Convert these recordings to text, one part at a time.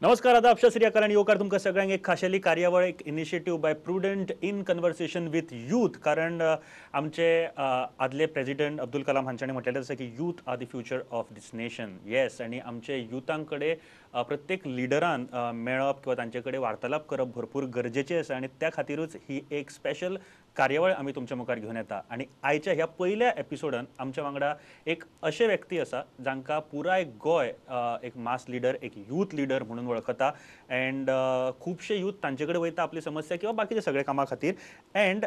नमस्कार, आदाब, सत श्री अकाल आनी येवकार तुमकां सगळ्यांक एक खाशेली कार्यावळ, एक initiative by Prudent in conversation with youth. कारण आमचे आदले प्रेजिडेंट अब्दुल कलाम हांच्यांनी म्हटलेलें आसा की youth are the future of this nation. Yes, आनी आमचे युथां कडेन प्रत्येक लिडरान मेळप किंवा तांचे कडेन वार्तालाप करप भरपूर गरजेचें आसा आनी त्या खातीरूच ही एक स्पेशल कार्यावळ आमी तुमच्या मुखार घेवन येता. आनी आयच्या ह्या पयल्या एपिसोडान आमच्या वांगडा एक अशे व्यक्ती आसा जांकां पुराय गोंय एक मास लिडर, एक यूथ लिडर म्हणून वळखता एंड खुबशे यूथ तांचे कडेन वयता आपली समस्या किंवा बाकीचे सगळे कामां खातीर. एंड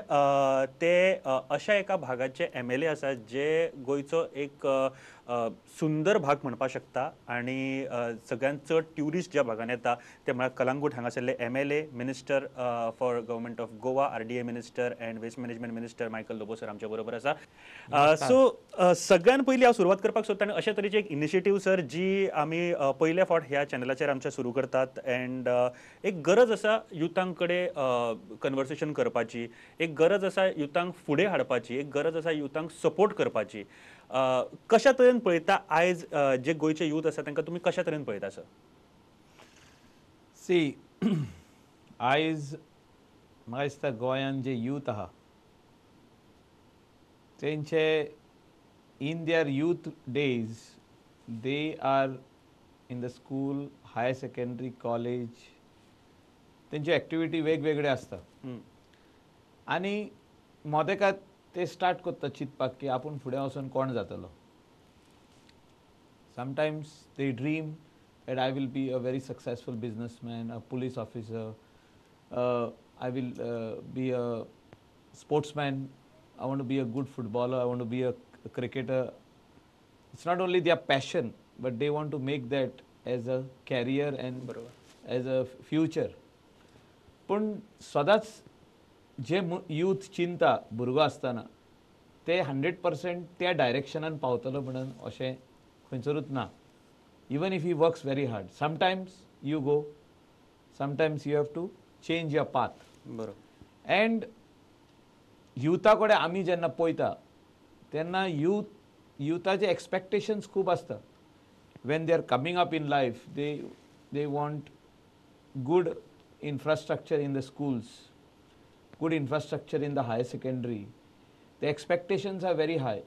ते अशा एका भागाचे MLA आसा जे गोंयचो एक सुंदर भाग म्हणपाक शकता आनी सगळ्यांत चड ट्युरिस्ट ज्या भागान येता ते म्हळ्यार Calangute हांगासरले MLA, minister for government of Goa, RDA minister and waste management minister Michael Lobo sir आमच्या बरोबर आसा. सो सगळ्यान पयलीं हांव सुरवात करपाक सोदता आनी अशे तरेची एक इनिशिएटीव सर जी आमी पयल्या फावट ह्या चॅनलाचेर आमच्या सुरू करतात. एंड एक गरज आसा युथां कडेन कन्वर्सेशन करपाची, एक गरज आसा युथांक फुडें हाडपाची, एक गरज आसा युथांक सपोर्ट करपाची. कशा तरेन पळयता आयज जे गोंयचे यूथ आसा तांकां तुमी कशा तरेन पळयता सर? सी, आयज म्हाका दिसता गोंयान जे यूथ आहा तेंचे in their youth days they are in the school, higher secondary, college, तेंची एक्टिविटी वेगवेगळे आसता आनी मोदेका ते स्टार्ट करता चिंतपाक की आपूण फुडें वचून कोण जातलो. Sometimes they dream that I will be a very successful businessman, a police officer, I will be a sportsman, I want to be a good footballer, I want to be a cricketer. It's not only their passion, but they want to make that as a career and as a future. पूण सदांच जे youth चिंता भुरगो आसतना ते 100% त्या डायरेक्शनान पावतलो म्हणून अशें खंयसरूच ना. Even if he works very hard, sometimes you go, sometimes you have to change your path. बरोबर. अँड युथा कडेन आमी जेन्ना पळयता तेन्ना युथाचे एक्सपेक्टेशन्स खूब आसता. When they are coming up in life, they want good infrastructure in the schools, good infrastructure in the higher secondary. The expectations are very high.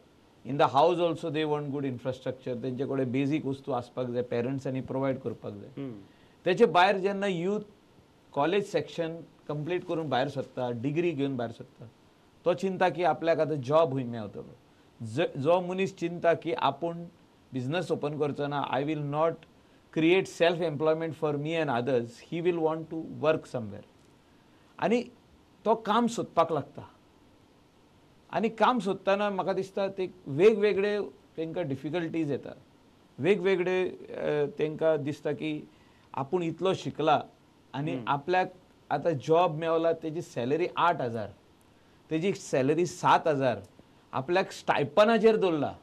In the house also they want good infrastructure. तेंचे कडेन basic वस्तू आसपाक जाय, पेरंट्सांनी provide करपाक जाय. तेचे भायर जेन्ना यूथ कॉलेज सेक्शन कंप्लीट करून भायर सरता, डिग्री घेवन भायर सरता, तो चिंता की आपल्याक आतां जॉब खंय मेळटलो. जो मनीस चिंता की आपूण बिजनस ओपन करचो ना, I will not create self employment for me and others, he will want to work somewhere. आनी तो काम सोदपाक लागता आनी काम सोदतना म्हाका दिसता ते वेगवेगळे तांकां डिफिकल्टीज येता, वेगवेगळे तांकां दिसता की आपूण इतलो शिकला आनी आपल्याक आतां जॉब मेवला, तेजी सॅलरी 8,000, तेजी सॅलरी 7,000, आपल्याक स्टायपनाचेर दवरला.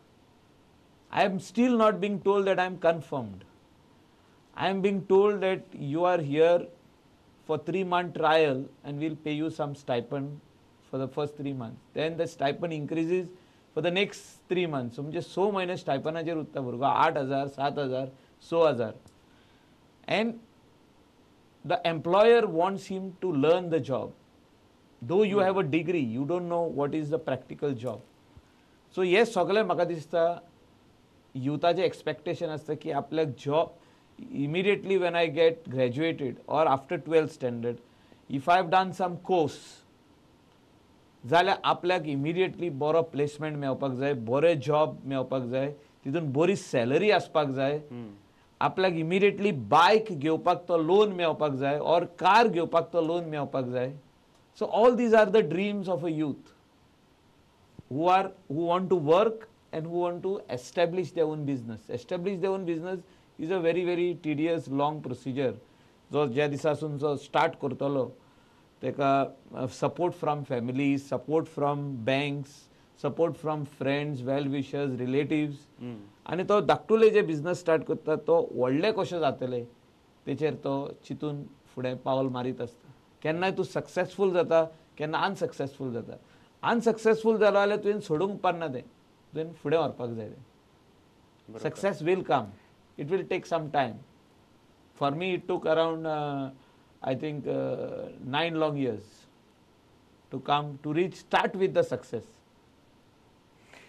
I am still not being told that I am confirmed. I am being told that you are here for 3-month trial and we'll pay you some stipend for the first 3 months. Then the stipend increases for the next 3 months. So म्हणजे 6 महिने स्टायपनाचेर उरता भुरगो, 8,000, 7,000, 6,000. And the employer wants him to learn the job. Though you have a degree, you don't know what is the practical job. So हे सगळें म्हाका दिसता युथाचें expectation आसता की आपल्याक job immediately when I get graduated or after 12th standard, if I have done some course, जाल्यार आपल्याक immediately बरो प्लेसमेंट मेळपाक जाय, बरें जॉब मेळपाक जाय, तितून बरी सॅलरी आसपाक जाय, आपल्याक इमिडिएटली बायक घेवपाक तो लोन मेळपाक जाय ऑर कार घेवपाक तो लोन मेळपाक जाय. So all these are the dreams of a youth who want to work and who want to establish their own business. Establish their own business is a very very tedious long procedure. जो ज्या दिसासून जो start करतलो तेका support from family, support from banks, support from friends, well wishers, relatives, आनी तो धाकटुले जे business start करता तो व्हडले कशें जातले तेचेर तो चिंतून फुडें पावल मारीत आसता. केन्नाय तूं सक्सेसफूल जाता, केन्ना अनसक्सेसफूल जाता. अनसक्सेसफूल जालो जाल्यार तुवें सोडूंक उपकारना तें, तुवें फुडें व्हरपाक जाय तें. Success will come, it will take some time. For me it took around I think 9 long years to come to reach start with the success.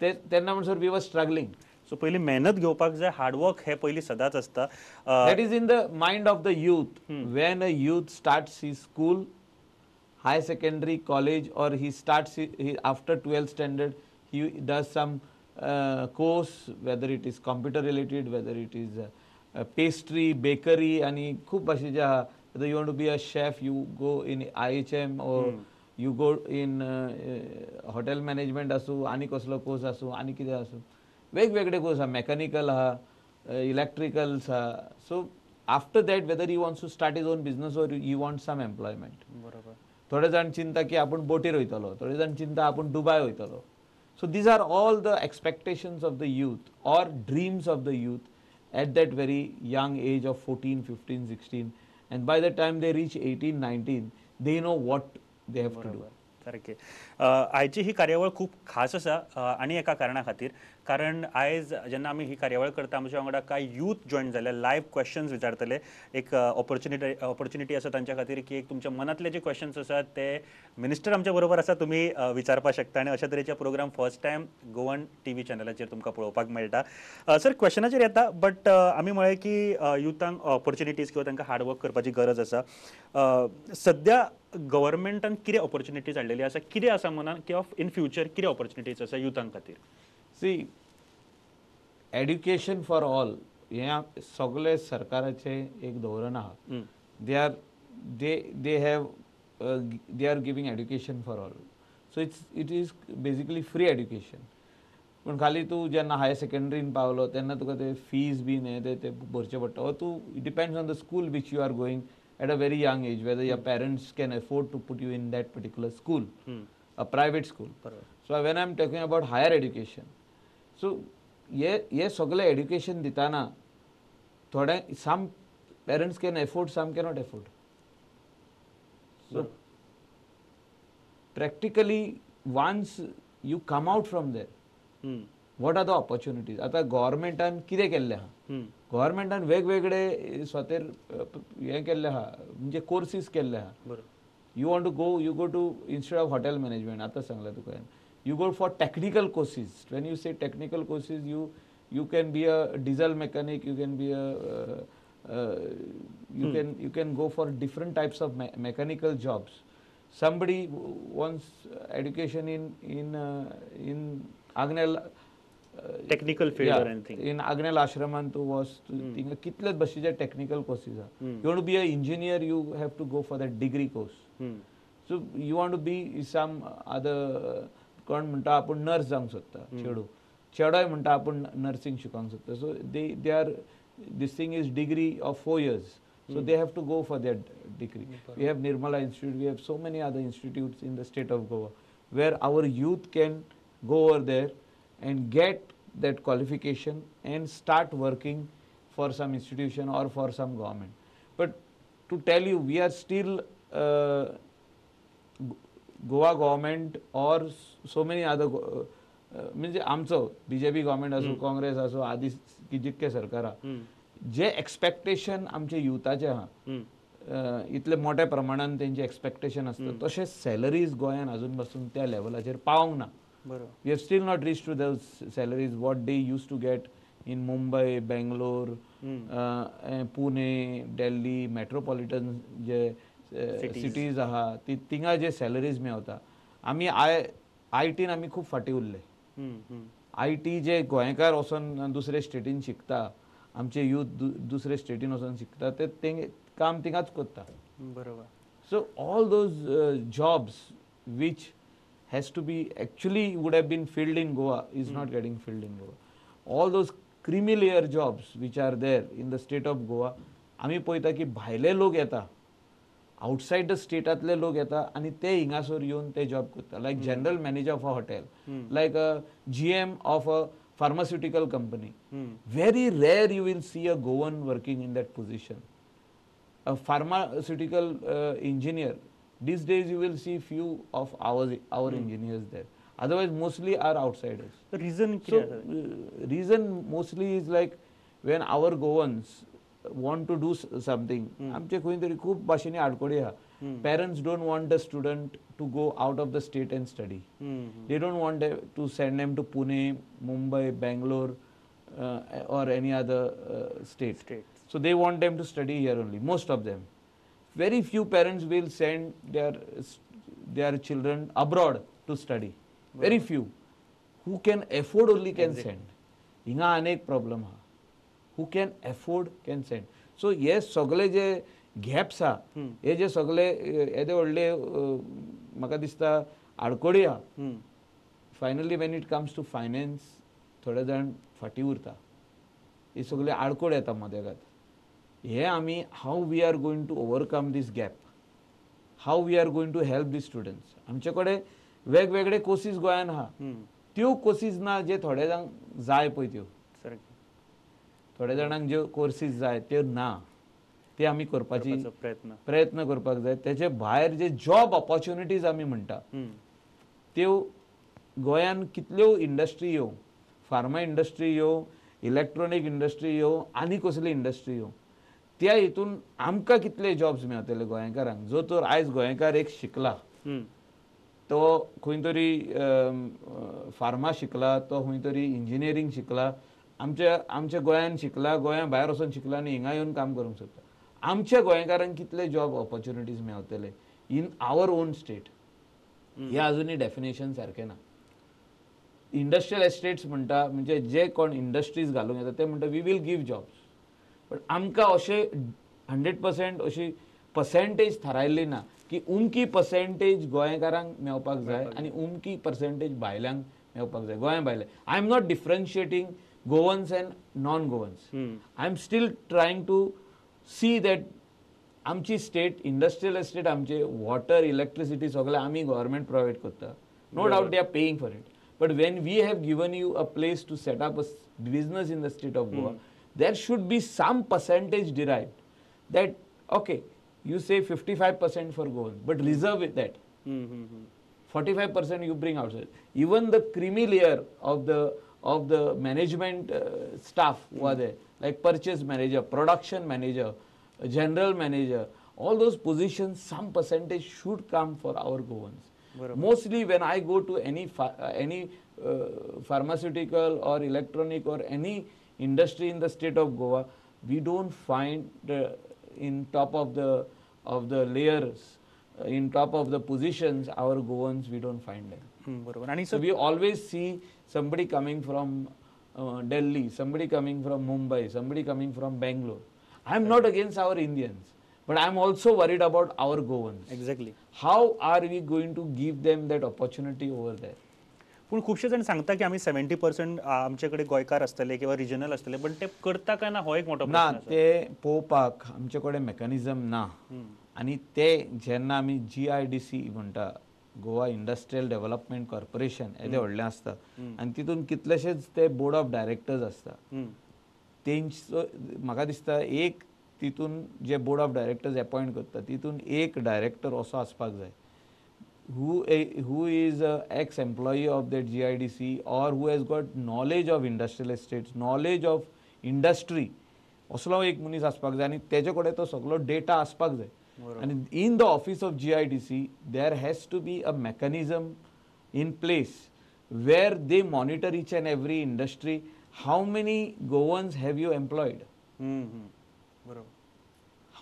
तेन्ना म्हणसर we were struggling. सो पयलीं मेहनत घेवपाक जाय, हार्डवर्क हें पयलीं सदांच आसता. That is in the mind of the youth. When a youth starts his school, higher secondary, college, or he starts after 12th standard, he does some course, whether it is computer related, whether it is pastry, bakery, आनी खूब भाशेचे आहा. Whether you want to be a chef, you go in IHM or you go in hotel management आसूं, आनी कसलो course आसूं, आनी कितें आसूं, वेगवेगळे कोर्स आहा, मॅकॅनिकल आहा, इलेक्ट्रिकल्स आहा. So after that whether he wants to start his own business or he wants some employment. बरोबर. थोडे जाण चिंता की आपूण बोटीर वयतलो, थोडे जाण चिंता आपूण दुबाय वयतलो. So these are all the expectations of the youth or dreams of the youth at that very young age of 14, 15, 16, and by the time they reach 18, 19, they know what they have to do. सारकें. आयची ही कार्यावळ खूब खास आसा आनी एका कारणा खातीर, कारण आयज जेन्ना आमी ही कार्यावळ करता आमच्या वांगडा कांय यूथ जॉयन जाले, लायव्ह क्वेश्चन्स विचारतले. एक ऑपॉर्च्युनिटी आसा तांच्या खातीर की एक तुमच्या मनांतले जे क्वेश्चन्स आसात ते मिनिस्टर आमच्या बरोबर आसा, तुमी विचारपाक शकता. आनी अशा तरेचे programme first time Goan TV चॅनलाचेर तुमकां पळोवपाक मेळटा. सर क्वेश्चनाचेर येता, बट आमी म्हळें की युथांक ऑपॉर्च्युनिटीज किंवा तांकां हार्डवर्क करपाची गरज आसा. सद्या गव्हर्मेंटान कितें ऑपॉर्च्युनिटीज हाडलेली आसा, कितें आसा मनान किंवा इन फ्युचर कितें ऑपॉर्च्युनिटीज आसा युथां खातीर? सी, एड्युकेशन फॉर ऑल हें सगळे सरकाराचें एक धोरण आहा. They are they they have they are giving education for all. So it is basically free education. पूण खाली तूं जेन्ना हायर सेकंडरीन पावलो तेन्ना तुका ते फीज बीन हें ते भरचें पडटा, or तूं depends on the school which you are going at a very young age, whether your parents can afford to put you in that particular school, a private school. So when I am talking about higher education, so हे सगळे education दिताना थोडे some parents can afford, some cannot afford. So practically once you come out from there, what are the opportunities? आतां गव्हर्मेंटान कितें केल्लें आहा, गव्हर्मेंटान वेगवेगळे स्वतेर हें केल्लें आहा, म्हणजे कोर्सीस केल्ले आहा. You want to go, you go to institute of hotel management, आतां सांगलें तुका. You go for technical courses. When you say technical courses, you can be a diesel mechanic, you can be a you can go for different types of mechanical jobs. Somebody wants education in in Agnel technical field or anything. In Agnel आश्रमान तूं वच, थिंगा कितलेच भशेचे technical courses आहा. You want to be a engineer, you have to go for that degree course. So you want to be some other, कोण म्हणटा आपूण nurse जावंक सोदता, चेडूं, चेडोय म्हणटा आपूण नर्सींग शिकोंक सोदता. So they are this thing is degree of 4 years, so they have to go for that degree. We have Nirmala Institute, we have so many other institutes in the state of Goa where our youth can go over there and get that qualification and start working for some institution or for some government. But to tell you, we are still Goa government or so many other म्हणजे आमचो BJP government आसूं, काँग्रेस आसूं, आदी जितके सरकार आहा, जे expectation आमचे युथाचे आहा इतले मोठ्या प्रमाणान तेंचे एक्सपेक्टेशन आसता, तशें सॅलरीज गोंयान अजून पासून त्या लेवलाचेर पावंक ना. We have still not reach to those salaries what they use to get in Mumbai, Bangalore, Pune, Delhi, metropolitan J cities आहा ती थिंगा जे सॅलरीज मेवता. आमी आय टीन आमी खूब फाटीं उरले. I T J गोंयकार वचोन दुसरे स्टेटीन शिकता, आमचे यूथ दुसरे स्टेटीन वचोन शिकता, ते काम थिंगाच करता. बरोबर. So all those jobs which has to be actually would have been filled in Goa is not getting filled in Goa. All those creamy layer jobs which are there in the state of Goa, आमी पळयता की भायले लोक येता, outside the स्टेटांतले लोक येता आनी ते हिंगासर येवन ते जॉब करता. Like general manager of a hotel, like a GM of a pharmaceutical company. Very rare you will see a Goan working in that position. A pharmaceutical engineer These days you will see few of our engineers there, otherwise mostly are outsiders. Reason? So reason mostly is like when our Goans want to do something, आमचे खंय तरी खूब भाशेनी आडकोडी आहा. Parents don't want the student to go out of the state and study. They don't want to send them to Pune, Mumbai, Bangalore or any other state. So they want them to study here only, most of them. Very few parents will send their children abroad to study. Very few. Who can afford only can send. Hinga anek problem ha. Who can afford can send. So yes, सगळे जे gaps हा, हे जे सगळे येदे व्हडले म्हाका दिसता आडकोडी हा. Finally when it comes to finance थोडे जाण फाटीं उरता. हे सगळे आडकोड येता मदेगात. हे आमी how we are going to overcome this gap, how we are going to help the students. आमचे कडेन वेगवेगळे कोर्सीस गोंयान आहा, त्यो कोर्सीस ना जे थोडे जाणांक जाय पळय, त्यो थोड्या जाणांक ज्यो कोर्सीस जाय त्यो ना, ते आमी करपाची प्रयत्न करपाक जाय. तेचे भायर जे जॉब ऑपॉर्च्युनिटीज आमी म्हणटा त्यो गोंयान कितल्यो इंडस्ट्री येवं, फार्मा इंडस्ट्री येवं, इलेक्ट्रॉनीक इंडस्ट्री येवं, आनी कसली इंडस्ट्री येवं, त्या हितून आमकां कितले जॉब्स मेळटले गोंयकारांक. जो तर आयज गोंयकार एक शिकला, तो खंय तरी फार्मा शिकला, तो खंय तरी इंजिनियरींग शिकला, आमच्या आमच्या गोंयान शिकला, गोंया भायर वचून शिकला आनी हिंगा येवन काम करूंक सोदता. आमच्या गोंयकारांक कितले जॉब ऑपॉर्च्युनिटीज मेळटले इन our own state, हे अजुनूय डेफिनेशन सारकें ना. इंडस्ट्रियल एस्टेट्स म्हणटा म्हणजे जे कोण इंडस्ट्रीज घालूंक येता ते म्हणटा we will give jobs, but आमकां अशें 100% अशी पर्सेंटेज थारायल्ली ना की उमकी पर्सेंटेज गोंयकारांक मेळपाक जाय आनी उमकी पर्सेंटेज भायल्यांक मेळपाक जाय. गोंया भायले, I am not differentiating Goans and non Goans. I am still trying to see that आमची स्टेट इंडस्ट्रियल एस्टेट, आमचे वॉटर, इलेक्ट्रिसिटी सगळें आमी गव्हर्मेंट प्रोवायड करता. No doubt they are paying for it, but when we have given you a place to set up a business in the state of Goa, there should be some percentage derived that okay, you say 55% for Goans, but reserve with that 45% you bring outside. Even the creamy layer of the management staff who are there, like purchase manager, production manager, general manager, all those positions, some percentage should come for our Goans. Mostly when I go to any pharmaceutical or electronic or any industry in the state of Goa, we don't find in top of the layers, in top of the positions, our Goans, we don't find them. बरोबर. So we always see somebody coming from Delhi, somebody coming from Mumbai, somebody coming from Bangalore. I am not against our Indians, but I am also worried about our Goans. Exactly. How are we going to give them that opportunity over there? पूण खुबशे जाण सांगता की आमी 70% आमचे कडेन गोंयकार आसतले किंवा रिजनल आसतले, पण ते करता काय ना हो एक मोठो ना. ते पळोवपाक आमचे कडेन मेकॅनिझम ना. आनी ते जेन्ना आमी GIDC म्हणटा, गोवा इंडस्ट्रियल डेव्हलपमेंट कॉर्पोरेशन, येदें व्हडलें आसता आनी तितून कितलेशेच ते बोर्ड ऑफ डायरेक्टर्स आसता. तेंचो म्हाका दिसता एक तितून जे बोर्ड ऑफ डायरेक्टर्स अपॉयंट करता तितून एक डायरेक्टर असो आसपाक जाय who is a ex employee of that GIDC or who has got knowledge of industrial estates, knowledge of industry, असलो एक मनीस आसपाक जाय आनी तेजे कडेन तो सगळो डेटा आसपाक जाय. आनी in the office of GIDC there has to be a mechanism in place where they monitor each and every industry. How many Goans have you employed? बरोबर.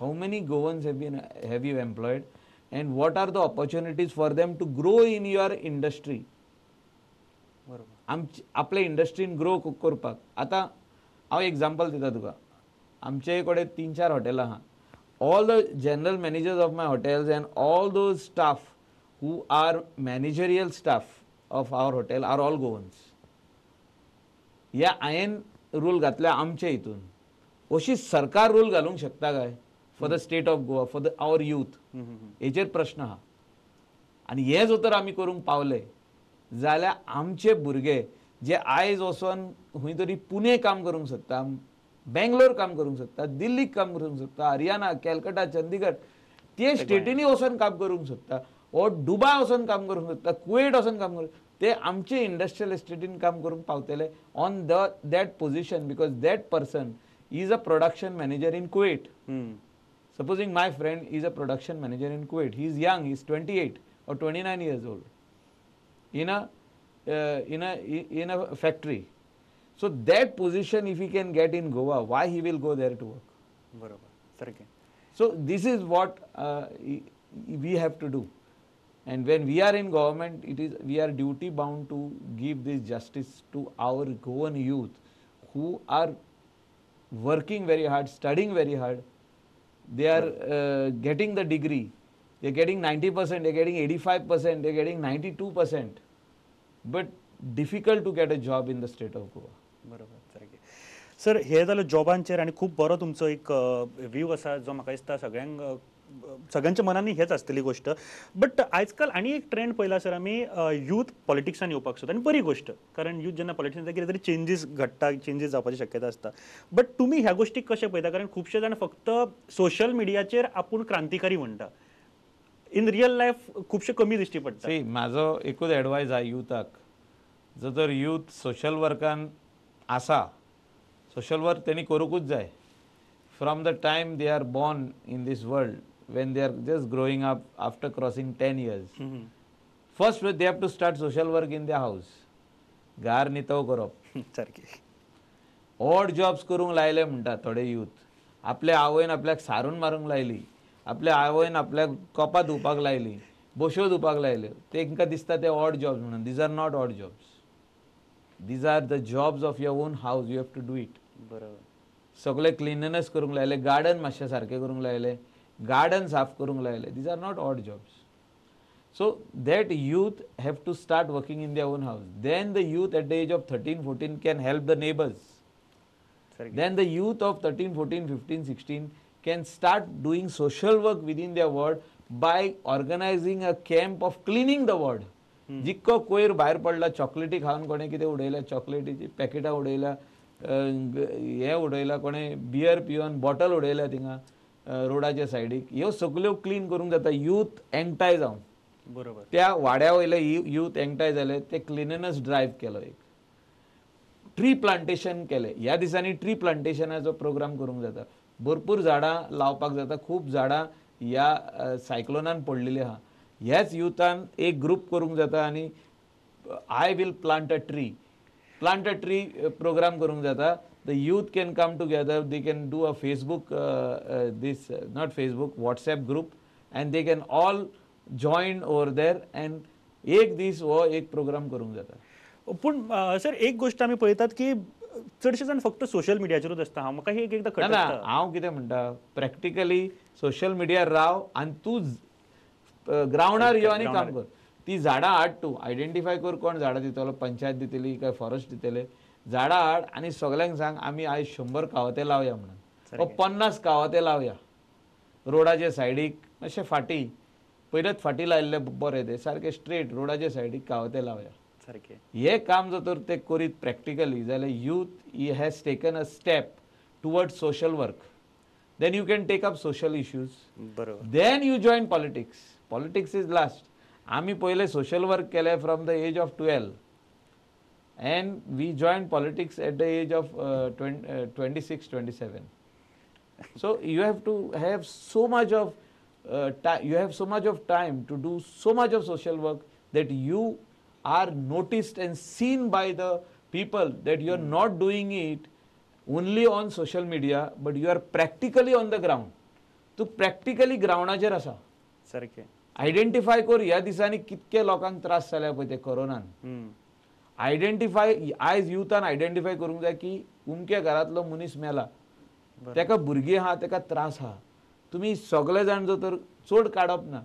How many Goans have you employed? And what are the opportunities for them to grow in your industry? बरोबर. आपले इंडस्ट्रीन grow करपाक. आतां हांव example दिता तुका. आमचे कडेन 3-4 हॉटेलां आहा. All the general managers of my hotels and all those staff who are managerial staff of our hotel are all Goans. ह्या हांवें रूल घातल्या आमचे हितून. अशी सरकार रूल घालूंक शकता काय for the state of Goa, for the our youth? हेचेर प्रश्न आहा. आनी हे जर तर आमी करूंक पावले जाल्यार आमचे भुरगे जे आयज वचोन खंय तरी पुणे काम करूंक सोदता, बेंगलोर काम करूंक सोदता, दिल्लीक काम करूंक सोदता, हरियाणा, कॅलकटा, चंदीगड, ते स्टेटींनी वचोन काम करूंक सोदता, ओ दुबाय वचोन काम करूंक सोदता, कुवेट वचोन काम करूंक, ते आमचे इंडस्ट्रियल एस्टेटीन काम करूंक पावतले on the that position, because that person is a production manager in Kuwait. Supposing my friend is a production manager in Kuwait, he is young, he is 28 or 29 years old, in a factory. So that position if he can get in Goa, why he will go there to work? बरोबर, सारकें. So this is what we have to do. And when we are in government, it is we are duty bound to give this justice to our Goan youth who are working very hard, studying very hard. They are getting the degree, they are getting 90%, they are getting 85%, they are getting 92%, but difficult to get a job in the state of Goa. बरोबर, सारकें. Sir, हे जालें जॉबांचेर आनी खूब बरो तुमचो एक view आसा जो म्हाका दिसता सगळ्यांक सगळ्यांच्या मनांनी हेच आसतली गोश्ट. बट आयजकाल आनी एक ट्रेंड पळयला सर आमी, यूथ पॉलिटिक्सान येवपाक सोदता, आनी बरी गोश्ट, कारण यूथ जेन्ना पॉलिटिक्सान कितें तरी चेंजीस घडटा, चेंजीस जावपाची शक्यता आसता. बट तुमी ह्या गोश्टीक कशें पळयता? कारण खुबशे जाण फक्त सोशल मिडियाचेर आपूण क्रांतिकारी म्हणटा, इन रियल लायफ खुबशे कमी दिश्टी पडटा. सी, म्हाजो एकूच एडवायज आहा युथाक, जर तर यूथ सोशल वर्कान आसा, सोशल वर्क तेणी करूंकूच जाय. From the time they are born in this world, when they are just growing up after crossing 10 years, first they have to start social work in their house. घर नितळ करप, सारकें. Odd jobs करूंक लायले म्हणटा थोडे यूथ. आपल्या आवयन आपल्याक सारून मारूंक लायली, आपल्या आवयन आपल्याक कोपां धुवपाक लायली, बश्यो धुवपाक लायल्यो, तेंकां दिसता ते ऑड जॉब्स म्हणून. These are not odd jobs, these are the jobs of your own house, you have to do it. बरोबर. सगळे क्लिननेस करूंक लायले, गार्डन मातशें सारकें करूंक लायलें, गार्डन साफ करूंक लायलें. These are not odd jobs. So that youth have to start working in their own house. Then the youth at the age of 13, 14 can help the neighbours. Then the youth of 13, 14, 15, 16 can start doing social work within their ward by organising a camp of cleaning the ward. जितको कोयर भायर पडला, चॉकलेटी खावन कोणें कितें उडयल्या, चॉकलेटीची पॅकेटां उडयल्या, हें उडयलां, कोणें बियर पिवन बॉटल उडयल्या थिंगा रोडाच्या सायडीक, ह्यो सगल्यो क्लीन करूंक जाता यूथ एकठांय जावन. बरोबर. त्या वाड्या वयले यूथ एकठांय जाले, ते क्लिननेस ड्रायव्ह केलो, एक ट्री प्लांटेशन केलें. ह्या दिसांनी ट्री प्लांटेशनाचो प्रोग्राम करूंक जाता, भरपूर झाडां लावपाक जाता. खूब झाडां ह्या सायक्लोनान पडलेली आहा. ह्याच युथान एक ग्रूप करूंक जाता आनी I will plant a tree, plant a tree program करूंक जाता. The youth can come together, they can do a Facebook, this not Facebook, WhatsApp group, and they can all join over there and एक दीस हो एक programme करूंक जाता. पूण sir एक गोश्ट आमी पळयतात की चडशे जाण फक्त सोशल मिडियाचेरूच आसता. हांव म्हाका एक एकदां ना, हांव कितें म्हणटा, प्रॅक्टिकली सोशल मिडियार राव आनी तूं ग्रावंडार यो आनी काम कर. ती झाडां हाड, तूं आयडेंटिफाय कर कोण झाडां दितलो, पंचायत दितली काय फॉरेस्ट दितले, झाडां हाड आनी सगल्यांक सांग आमी आयज 100 कावते लावया म्हणून, ओ 50 कावते लावया रोडाच्या सायडीक, मातशें फाटीं पयलेच फाटीं लायिल्ले बरें, ते सारकें स्ट्रेट रोडाच्या सायडीक कावते लावया. सारकें हें काम जर तर ते करीत प्रॅक्टिकली जाल्यार youth he has taken a step towards social work. Then you can take up social issues. बरोबर. Then you join politics. Politics is last. आमी पयले सोशल वर्क केलें from the age of 12 and we join politics at the age of 26, 27. So you have to have so much of you have so much of time to do so much of social work that you are noticed and seen by the people that you are not doing it only on social media but you are practically on the ground. तूं practically ग्रावंडाचेर आसा. सारकें. Identify कर ह्या दिसांनी कितके लोकांक त्रास जाल्या पळय ते कोरोनान. आयडेंटिफाय आयज युथान आयडेंटिफाय करूंक जाय की उमक्या घरांतलो मनीस मेला, तेका भुरगीं आहा, तेका त्रास आहा. तुमी सगळे जाण जर तर चड काडप ना,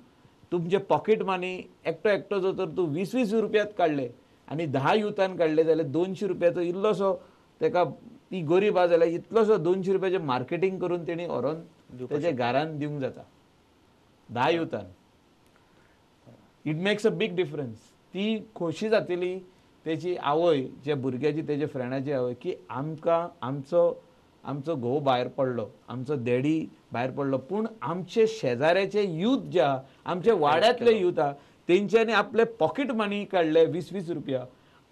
तुमचे पॉकेट मनी एकटो एकटो जर तर तूं 20-20 रुपयात काडले आनी 10 युथान काडले जाल्यार 200 रुपयाचो इल्लोसो तेका, ती गरीब आहा जाल्यार इतलोसो 200 रुपयाचें मार्केटींग करून तेणी व्हरोन तेच्या घरान दिवंक जाता 10 युथान. It makes a big difference. ती खोशी जातली तेची आवय, ज्या भुरग्याची तेच्या फ्रेंडाची आवय, की आमकां आमचो आमचो घोव भायर पडलो, आमचो डॅडी भायर पडलो, पूण आमचे शेजाऱ्याचे यूथ जे आहा, आमचे वाड्यांतले यूथ आहा, तेंच्यांनी आपले पॉकेट मनी काडले 20-20 रुपया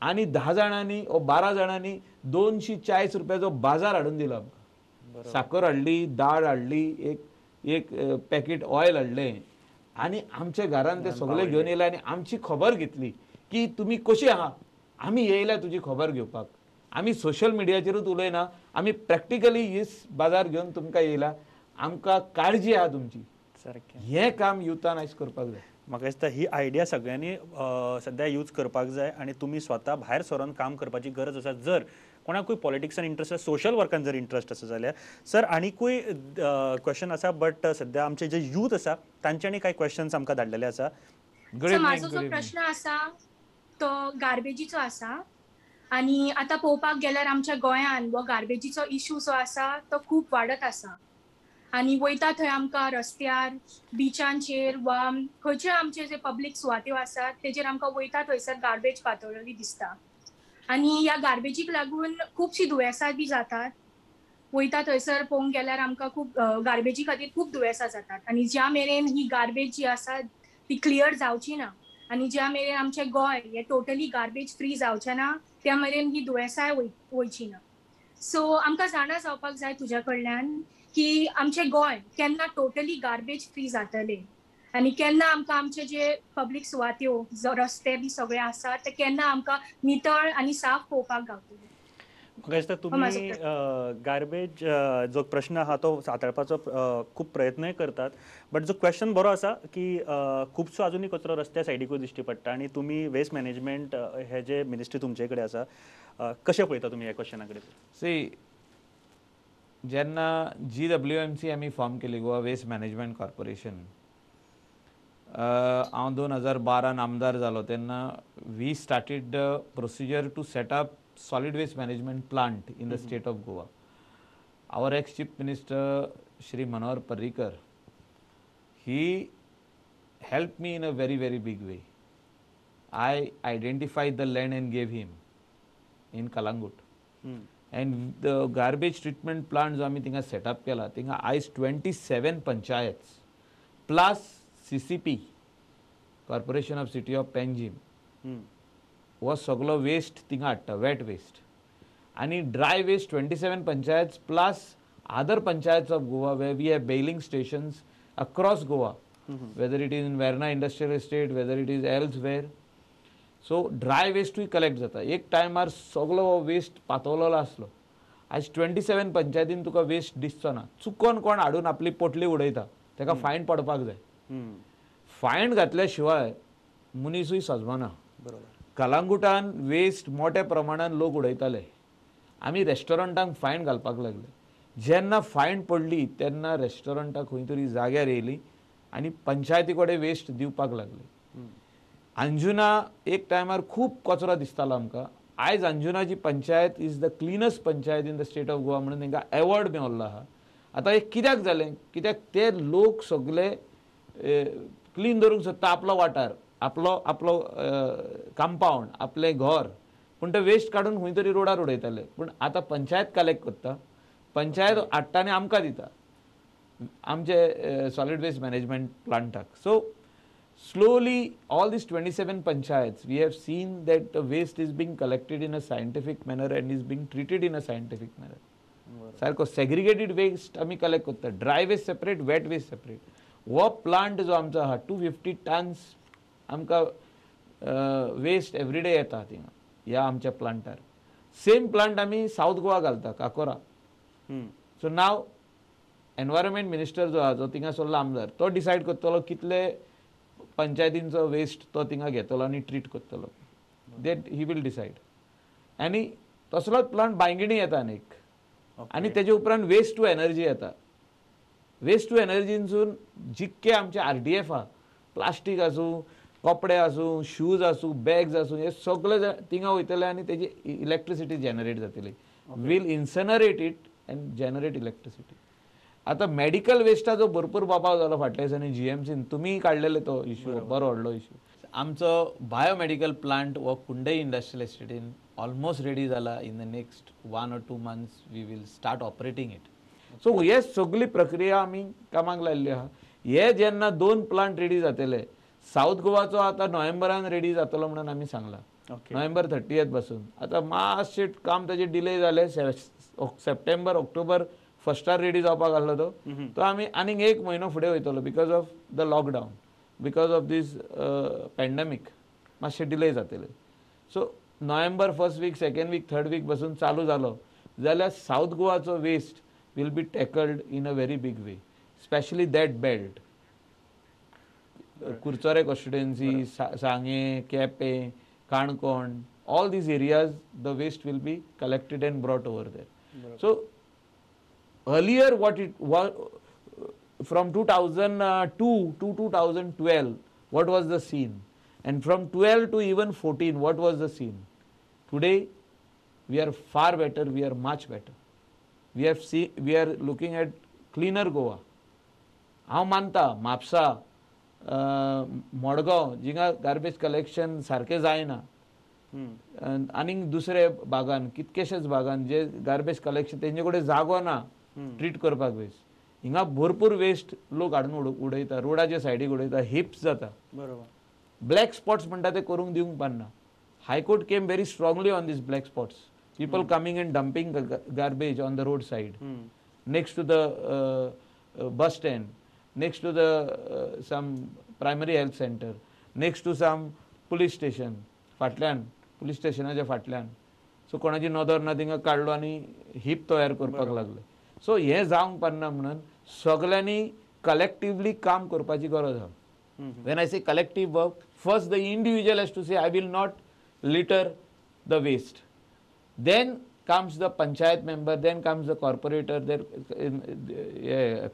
आनी 10 जाणांनी ओ 12 जाणांनी 240 रुपयाचो बाजार हाडून दिलो आमकां. साकर हाडली, दाळ हाडली, एक एक पॅकेट ऑयल हाडलें आनी आमच्या घरान ते सगळे घेवन येयले आनी आमची खबर घेतली की तुमी कशी आहा, आमी येयल्या तुजी खबर घेवपाक. आमी सोशल मिडियाचेरूच उलयना, आमी प्रॅक्टिकली हीच बाजार घेवन तुमकां येयला, आमकां काळजी आहा तुमची. सारकें हें काम युथान आयज करपाक जाय. म्हाका दिसता ही आयडिया सगळ्यांनी सद्या यूज करपाक जाय आनी तुमी स्वता भायर सरोन काम करपाची गरज आसा. जर कोणाकूय पॉलिटिक्सान इंट्रस्ट आसा, सोशल वर्कान जर इंट्रस्ट आसा जाल्यार. सर आनीकूय क्वेश्चन आसा, बट सद्या आमचे जे यूथ आसा तांच्यांनी कांय क्वेश्चन्स आमकां धाडलेले आसा. म्हाजो जो प्रश्न आसा तो गार्बेजीचो आसा आनी आतां पळोवपाक गेल्यार आमच्या गोंयान हो गार्बेजीचो इशू जो आसा तो खूब वाडत आसा आनी वयता थंय आमकां रस्त्यार, बिचांचेर वा खंयचे आमचे जे पब्लीक सुवात्यो आसात तेजेर आमकां वयता थंयसर गार्बेज पातळ्ळेली दिसता आनी ह्या गार्बेजीक लागून खुबशीं दुयेंसां बी जातात. वयता थंयसर पळोवंक गेल्यार आमकां खूब गार्बेजी खातीर खूब दुयेंसां जातात आनी ज्या मेरेन ही गार्बेज जी आसा ती क्लियर जावची ना आनी ज्या मेरेन आमचें गोंय हें टोटली गार्बेज फ्री जावचें ना त्या मेरेन ही दुयेंसांय वयची ना. सो आमकां जाणा जावपाक जाय तुज्या कडल्यान की आमचें गोंय केन्ना टोटली गार्बेज फ्री जातलें आनी केन्ना आमकां आमचे जे पब्लीक सुवात्यो, रस्ते बी सगळे आसात ते केन्ना आमकां नितळ आनी साफ पळोवपाक गावतले. म्हाका दिसता तुमी गार्बेज जो प्रश्न आहा तो हाताळपाचो खूब प्रयत्नय करतात, बट जो क्वेश्चन बरो आसा की खुबसो आजुनूय कचरो रस्त्या सायडीकूय दिश्टी पडटा आनी तुमी वेस्ट मॅनेजमेंट हे जे मिनिस्ट्री तुमचे कडेन आसा, कशें पळयता तुमी ह्या क्वेश्चना कडेन? सी, जेन्ना GWMC आमी फॉर्म केली, गोवा वेस्ट मॅनेजमेंट कॉर्पोरेशन, हांव 2012 आमदार जालो तेन्ना we started the procedure to set up solid waste management plant in the state of Goa. Our ex-Chief Minister Shri Manohar Parrikar, he helped me in a very, very big way. I identified the land and gave him in Kalangut. And the garbage treatment plant जो आमी थिंगा setup केला, थिंगा आयज 27 panchayats plus CCP, Corporation of City of Panjim, हो सगळो waste थिंगा हाडटा, वेट वेस्ट आनी dry waste 27 panchayats plus other panchayats of Goa where we have baling stations across Goa, whether it is in Verna industrial estate, whether it is elsewhere. So dry वेस्टूय collect जाता. एक टायमार सगळो हो waste पातळलेलो आसलो, आयज 27 पंचायतीन तुका वेस्ट दिसचो ना. चुकोन कोण हाडून आपली पोटली उडयता ताका फायन पडपाक जाय. फायन घातल्या शिवाय मनीसूय सजमना. बरोबर. कलांगुटान वेस्ट मोठ्या प्रमाणान लोक उडयताले, आमी रेस्टॉरंटांक फायन घालपाक लागले. जेन्ना फायन पडली तेन्ना रेस्टॉरंटां खंय तरी जाग्यार येयली आनी पंचायती कडेन वेस्ट दिवपाक लागले. अंजुना एक टायमार खूब कचरो दिसतालो आमकां, आयज अंजुनाची panchayat is the cleanest panchayat in the state of Goa म्हणून तांकां एवॉर्ड मेवल्लो आहा. आतां हें कित्याक जालें, कित्याक ते लोक सगळे क्लीन दवरूंक सोदता आपलो वाठार, आपलो आपलो कंपावंड, आपलें घर, पूण ते वेस्ट काडून खंय तरी रोडार उडयताले. पूण आतां पंचायत कलेक्ट करता, पंचायत हाडटा आनी आमकां दिता आमचे सॉलीड वेस्ट मॅनेजमेंट प्लांटाक. So slowly all these 27 panchayats, we have seen that the waste is being collected in a scientific manner and is being treated in a scientific manner. सारको सेग्रिगेटेड वेस्ट आमी collect करता, dry waste separate, wet waste separate. हो plant जो आमचो आहा 250 turns आमकां waste everyday येता थिंगा ह्या आमच्या प्लांटार. सेम प्लांट आमी सावथ गोवा घालता, काकोरा. सो नाव एनवायरमेंट मिनिस्टर जो आहा, जो थिंगा सरलो आमदार, तो डिसायड करतलो कितले पंचायतींचो वेस्ट तो थिंगा घेतलो आनी ट्रीट करतलो, that he will decide. आनी तसलोच प्लांट बांयगिणी येता आनी एक, आनी तेजे उपरांत वेस्ट टू एनर्जी येता. वेस्ट टू एनर्जीनसून जितके आमचे RDF आहा, प्लास्टीक आसूं, कपडे आसूं, शूज आसूं, बॅग्स आसूं, हे सगळे थिंगा वयतले आनी तेजी इलेक्ट्रिसिटी जनरेट जातली. Will incinerate it and generate electricity. आतां मेडिकल वेस्टाचो भरपूर बोबाव जालो फाटल्या दिसांनी GMCन, तुमी काडलेले तो इशू, बरो व्हडलो इशू. आमचो बायोमेडिकल प्लांट हो कुंडई इंडस्ट्रियल एस्टेटीन ऑलमोस्ट रेडी जाला. In the next 1 or 2 months we will start operating it. So हे सगळी प्रक्रिया आमी कामाक लायिल्ली आहा. हे जेन्ना दोन प्लांट रेडी जातले, सावथ गोवाचो आतां नोव्हेंबरान रेडी जातलो म्हणून आमी सांगलां. नोव्हेंबर 30th पासून. आतां मातशें काम ताजें डिले जालें. सप्टेंबर ऑक्टोबर फर्स्टार रेडी जावपाक आसलो तो. तो आमी आनीक एक म्हयनो फुडें वयतलो because of the lockdown, because of this pandemic मातशें डिले जातलें. So November first week, second week, third week पासून चालू जालो जाल्यार south गोवाचो waste will be tackled in a very big way, specially that belt, Curchorem constituency, Sanguem, Quepem, Canacona, all these areas the waste will be collected and brought over there. So earlier what it was, from 2002 to 2012 what was the scene, and from 12 to even 14 what was the scene, today we are far better, we are much better. We have see we are looking at cleaner Goa. हांव मानता म्हापसा, मडगांव जिंगा garbage collection सारकें जायना, आनीक दुसरे भागान, कितकेशेच भागान जे garbage collection तेंचे कडेन जागो ना ट्रीट करपाक वेस्ट. हिंगा भरपूर वेस्ट लोक हाडून उडयता, रोडाच्या सायडीक उडयता, हिप्स जाता. ब्लॅक स्पॉट्स म्हणटा ते करूंक दिवंक पारना. High Court came very strongly on this black spots, people coming and dumping garbage on the road side, next to the bus stand, next to the some primary health center, next to some police station, फाटल्यान police स्टेशनाच्या फाटल्यान. So कोणाची नदर ना थिंगा काडलो आनी hip तयार करपाक लागले. सो हें जावंक पारना म्हणून सगल्यांनी कलेक्टिवली काम करपाची गरज आहा. When I say collective work, first the individual has to say, "I will not litter the waste." Then comes the panchayat member, then comes the corporator, then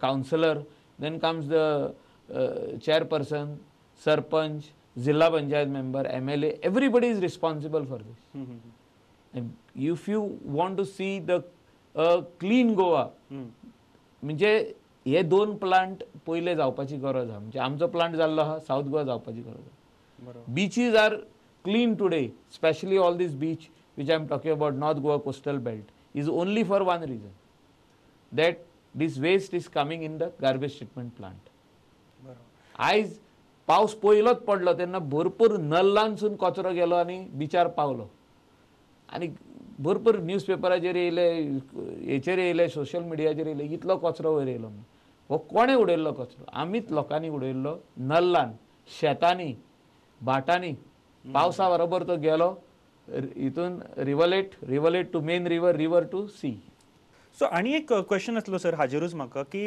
councillor, then comes the chairperson, sarpanch, zilla panchayat member, MLA. Everybody is responsible for this. And if you want to see the clean Goa, म्हणजे हे दोन plant पयले जावपाची गरज आहा. म्हणजे आमचो plant जाल्लो आहा, सावथ गोवा जावपाची गरज आहा. Beaches are clean today, specially all this beach which I am talking about, North Goa coastal belt, is only for one reason, that this waste is coming in the garbage treatment plant. आयज पावस पयलोच पडलो तेन्ना भरपूर नल्लांसून कचरो गेलो आनी बिचार पावलो आनी भरपूर न्यूज पेपराचेर येयले, हेचेर येयले, सोशल मिडियाचेर येयले, इतलो कचरो वयर येयलो म्हणून. हो कोणें उडयल्लो कचरो? आमीच लोकांनी उडयल्लो नल्लान, शेतांनी, भाटांनी. पावसा बरोबर तो गेलो हितून rivulet, rivulet to main river, river to sea. So आनी एक क्वेश्चन आसलो सर हाजेरूच म्हाका की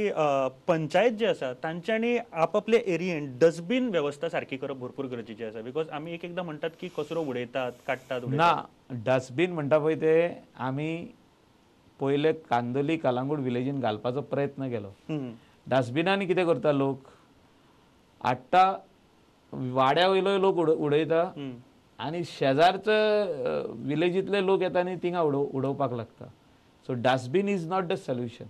पंचायत जे आसा तांच्यांनी आपापले एरियेन डस्टबीन वेवस्था सारकी करप भरपूर गरजेची आसा, because आमी एक एकदां म्हणटात की कचरो उडयतात, काडटात, ना. डस्टबीन म्हणटा पळय ते आमी पयले कांदोली, कलांगूट विलेजीन घालपाचो प्रयत्न केलो. डस्टबिनांनी कितें करता, लोक हाडटा, वाड्या वयलो लोक उडयता आनी शेजारचे विलेजींतले लोक येता आनी थिंगा उडोवपाक लागता. So dustbin is not the solution.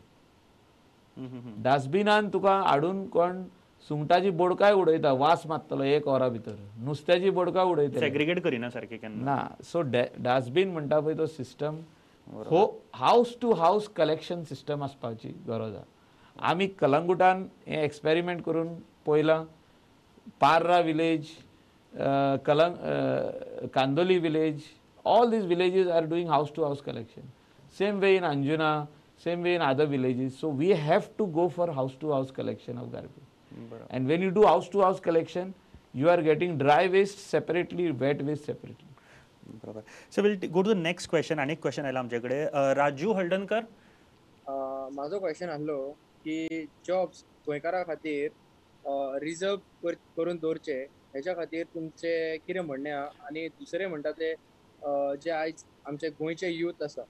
डस्टबिनान तुका हाडून कोण सुंगटाची बोडकाय उडयता, वास मारतलो एक वरा भितर, नुस्त्याची बोडकाय उडयतले. सेग्रिगेट करिना सारकें केन्ना. ना. सो डस्टबीन म्हणटा पळय तो सिस्टम हो house to house collection system आसपाची गरज आहा. आमी कलंगुटान हें एक्सपेरिमेंट करून पळयलां. Parra village, Kalang Candolim village, all these villages are doing house to house collection. Same way in Anjuna, same way in other villages. So we have to go for house to house collection of garbage. And when you do house to house collection, you are getting dry waste separately, wet waste separately. बरोबर. So we'll go to the next question. आनी एक question आयला आमचे कडेन, राजू हळदणकर. म्हाजो question आहलो की jobs गोंयकारा खातीर रिजर्व करून दवरचे हेच्या खातीर तुमचें कितें म्हणणें आहा? आनी दुसरें म्हणटा ते जे आयज आमचे गोंयचे यूथ आसा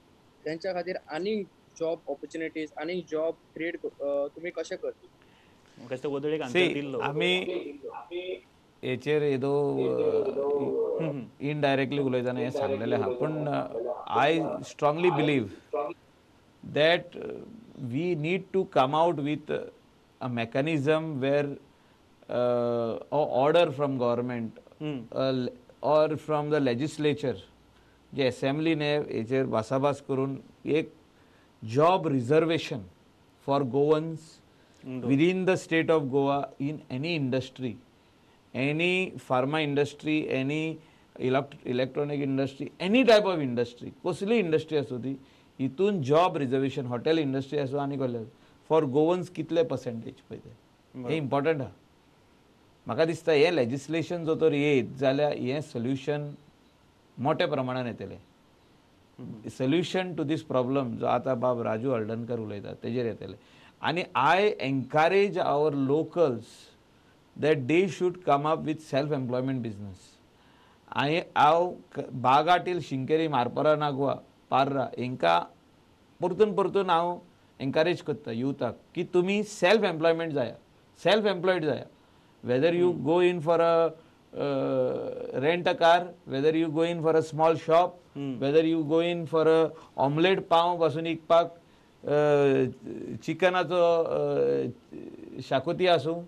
तेंच्या खातीर आनीक जॉब ऑपॉर्च्युनिटीज, आनीक जॉब क्रिएट तुमी कशें करतले? म्हाका वदळ एक आन्सर दिल्लो. आमी हेचेर येदो इनडायरेक्टली उलयतना हें सांगलेलें आहा, पूण I strongly believe that we need to come out with a mechanism where order from government or from the legislature, जे असेंब्लीने हेचेर भासाभास करून एक job reservation for Goans within the state of Goa in any industry, any pharma industry, any electronic industry, any type of industry, कसली industry आसूं ती, हितून job reservation, hotel industry आसूं आनी कसले, फॉर गोवन्स कितले पर्सेंटेज पळय ते, हें इम्पॉर्टंट आहा. म्हाका दिसता हें लेजिस्लेशन जर तर येयत जाल्यार हें सोल्युशन मोठ्या प्रमाणान येतलें. सोल्युशन टू these problem जो आतां बाब राजू हळदणकर उलयता तेजेर येतलें. आनी I encourage our locals that they should come up with self employment business. आनी हांव बागा टील शिंकेरी, मारपरा, नागवा, पार्रा हेंकां परतून परतून हांव एनकरेज करता युथाक की तुमी सेल्फ एम्प्लॉयमेंट जाया, सेल्फ एम्प्लॉयड जाया. Whether you go in for a rent a car, whether you go in for a small shop, whether you go in for a omelette पाव पासून विकपाक, चिकनाचो शाकोती आसूं,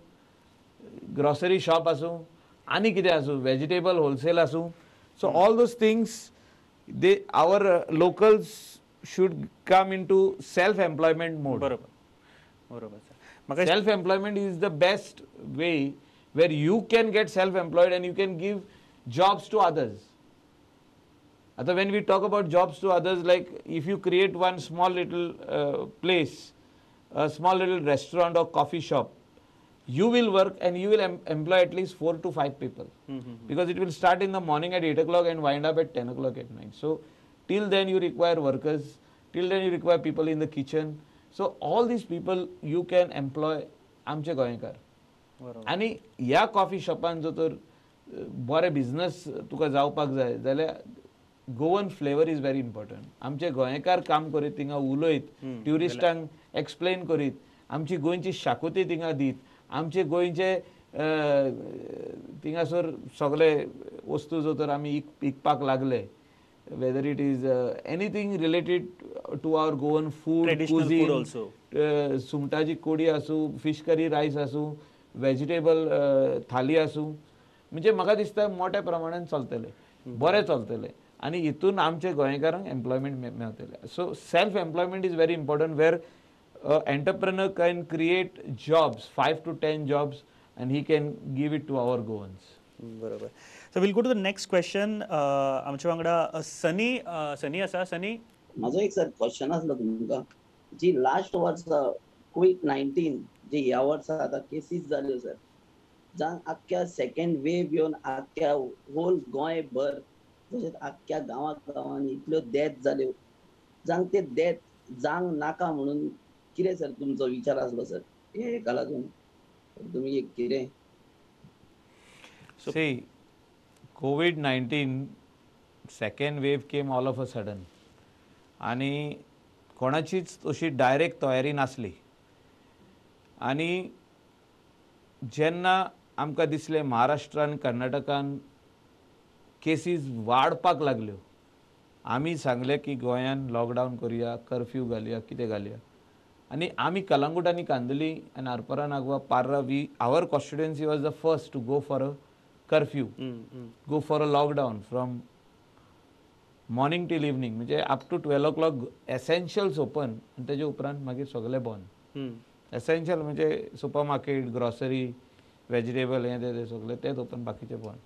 ग्रॉसरी शॉप आसूं, आनी कितें आसूं, वेजिटेबल होलसेल आसूं. So all those things they our locals should come into self employment mode. बरोबर बरोबर सर. म्हाका Self employment is the best way where you can get self employed and you can give jobs to others. आता when we talk about jobs to others, like if you create one small little place, a small little restaurant or coffee shop, you will work and you will employ at least 4 to 5 people, because it will start in the morning at 8 o'clock and wind up at 10 o'clock at night. So till then you require workers, till then you require people in the kitchen. So all these people you can employ आमचे गोंयकार. आनी ह्या coffee शॉपान जर तर बरे business तुका जावपाक जाय जाल्यार Goan flavour is very important. आमचे गोंयकार काम करीत थिंगा, उलयत, ट्युरिस्टांक एक्सप्लेन करीत, आमची गोंयची शाकोती थिंगा दीत, आमचे गोंयचे थिंगासर सगळे वस्तू जर तर आमी विकपाक लागले, whether it is anything related to our Goan food, cuisine, सुंगटाची कोडी आसूं, फिश करी रायस आसूं, वेजिटेबल थाली आसूं, म्हणजे म्हाका दिसता मोठ्या प्रमाणान चलतलें, बरें चलतलें आनी हितून आमचे गोंयकारांक एम्प्लॉयमेंट मेळटलें. So self employment is very important, where entrepreneur can create jobs, 5 to 10 jobs, and he can give it to our Goans. बरोबर. So we'll go to the next question. आमच्या वांगडा सनी, सनी आसा. सनी, म्हाजो एक सर क्वेश्चन आसलो तुमकां, जी लास्ट वर्सा कोवीड-19 जी ह्या वर्सा आतां केसीस जाल्यो सर, जावन आख्ख्या सेकंड वेव येवन आख्ख्या होल गोंय भर तशेंच आख्ख्या गांवा गांवांनी इतल्यो डेथ जाल्यो, जावन ते डेथ जावंक नाका म्हणून कितें सर तुमचो विचार आसलो सर हे हेका लागून तुमी एक कितें? See, COVID-19 second wave came all of a sudden आनी कोणाचीच अशी डायरेक्ट तयारी नासली. आनी जेन्ना आमकां दिसलें महाराष्ट्रान कर्नाटकान केसीस वाडपाक लागल्यो, आमी सांगलें की गोंयान लॉकडावन करुया, कर्फ्यू घालया, कितें घालया. आनी आमी कलंगूट आनी कांदोली आनी Arpora, Nagwa, Parra, we our constituency was the first to go for a curfew, go for a lockdown from morning till evening, म्हणजे up to 12 o'clock essentials open आनी तेजे उपरांत मागीर सगळें बंद. एसेन्शियल म्हणजे सुपर मार्केट, ग्रॉसरी, वेजिटेबल हें तें सगळें तेंच ओपन, बाकीचें बंद.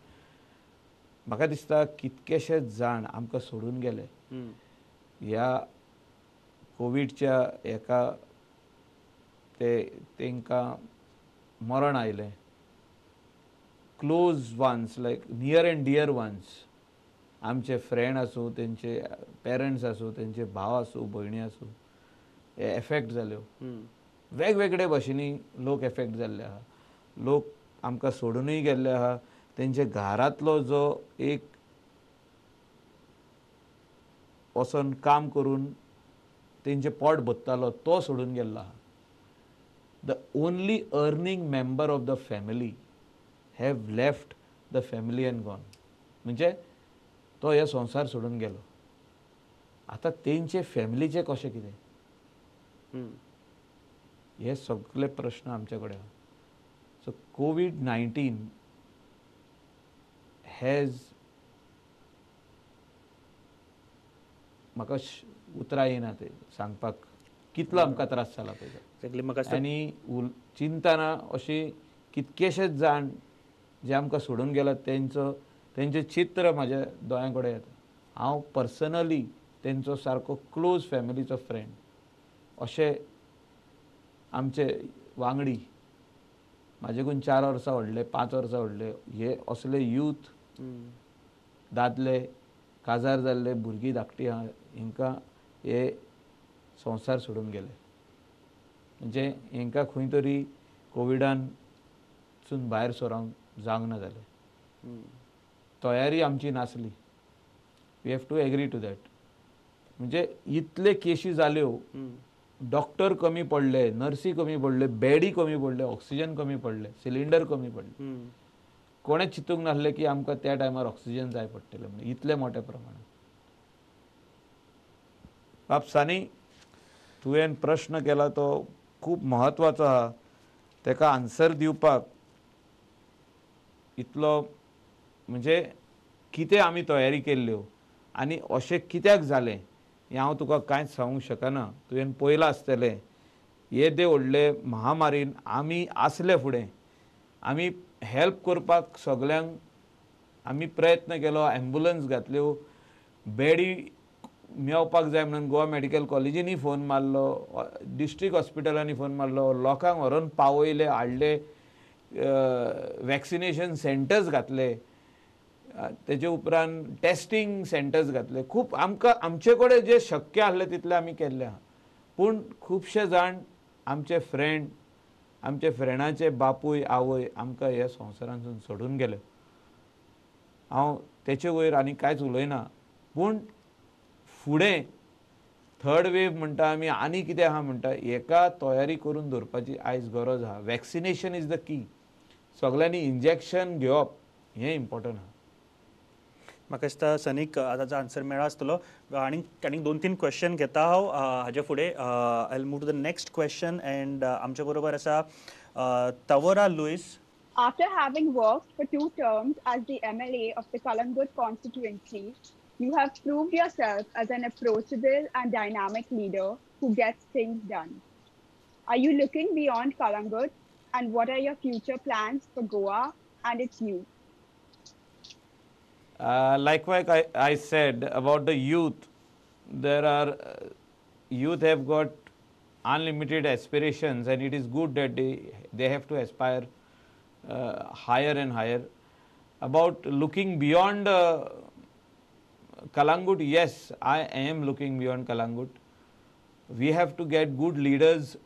म्हाका दिसता कितकेशेच जाण आमकां सोडून गेले ह्या कोविडच्या हेका, ते तेंकां मरण आयलें. Close ones, like near and dear ones, आमचे फ्रेंड आसूं, तेंचे पेरंट्स आसूं, तेंचे भाव आसूं, भयणी आसूं, हे एफेक्ट जाल्यो. वेगवेगळे भाशेंनी लोक एफेक्ट जाल्ले आहा. लोक आमकां सोडूनय गेल्ले आहा. तेंचे घरांतलो जो एक वचोन काम करून तेंचें पोट भरतालो तो सोडून गेल्लो आहा. The only earning member of the family have left the family and gone, म्हणजे तो हे संवसार सोडून गेलो. आतां तेंचे फॅमिलीचें कशें कितें, हे सगळे प्रश्न आमचे कडेन आहा. सो कोवीड-19 has, म्हाका उतरां येना ते सांगपाक कितलो आमकां त्रास जाला पळय. आनी चिंतना अशी कितकेशेच जाण जे आमकां सोडून गेला तेंचो तेंचें चित्र म्हाज्या दोळ्यां कडेन येता. हांव पर्सनली तेंचो सारको क्लोज फॅमिलीचो फ्रेंड. अशे आमचे वांगडी म्हाजेकून 4 वर्सां व्हडले, 5 वर्सां व्हडले, हे असले यूथ दादले काजार जाल्ले भुरगीं धाकटी आहा हेंकां हे संवसार सोडून गेले. म्हणजे हेंकां खंय तरी कोविडानसून भायर सरोंक जावंक ना जालें. तयारी आमची नासली. We have to agree to that. म्हणजे इतले केशी जाल्यो, डॉक्टर कमी पडले, नर्सी कमी पडले, बेडी कमी पडले, ऑक्सिजन कमी पडले, सिलिंडर कमी पडले. कोणें चिंतूंक नासलें की आमकां त्या टायमार ऑक्सिजन जाय पडटलें म्हणून इतले मोठ्या प्रमाणात. बाब सानी, तुवें प्रश्न केला तो खूब म्हत्वाचो आहा. तेका आन्सर दिवपाक इतलो म्हणजे कितें आमी तयारी केल्ल्यो आनी अशें कित्याक जालें हें हांव तुका कांयच सांगूंक शकना. तुवें पळयलां आसतलें येदे व्हडले महामारीन आमी आसले फुडें आमी हेल्प करपाक सगल्यांक आमी प्रयत्न केलो. एम्बुलन्स घातल्यो, बेडी मेवपाक जाय म्हणून गोवा मेडिकल कॉलेजींनी फोन मारलो, डिस्ट्रिक्ट हॉस्पिटलांनी फोन मारलो, लोकांक व्हरोन पावयले, हाडले, वॅक्सिनेशन सेंटर्स घातले, तेजे उपरांत टेस्टिंग सेंटर्स घातले. खूब आमकां आमचे कडेन जे शक्य आसलें तितलें आमी केल्लें आहा. पूण खुबशे जाण आमचे फ्रेंड, आमचे फ्रेंडाचे बापूय आवय आमकां ह्या संवसारांतसून सोडून गेले. हांव तेचे वयर आनी कांयच उलयना. पूण फुडें थर्ड वेव म्हणटा आमी आनी कितें आहा म्हणटा, हेका तयारी करून दवरपाची आयज गरज आहा. वॅक्सिनेशन is the की. सगल्यांनी इंजेक्शन घेवप हें इम्पॉर्टंट आहा. म्हाका दिसता सनीक ताजो आन्सर मेळ्ळा आसतलो. आनीक आनीक 2-3 क्वेश्चन घेता हांव हाजे फुडें. I will move to the next question and आमचे बरोबर आसा Tavora Luis. After having worked for 2 terms as the MLA of the Calangute constituency, you have proved yourself as an approachable and dynamic leader who gets things done. Are you looking beyond Calangute, and what are your future plans for Goa and its youth? Likewise, I said about the youth, there are youth have got unlimited aspirations, and it is good that they have to aspire higher and higher. About looking beyond Calangute, yes, I am looking beyond Calangute. We have to get good leaders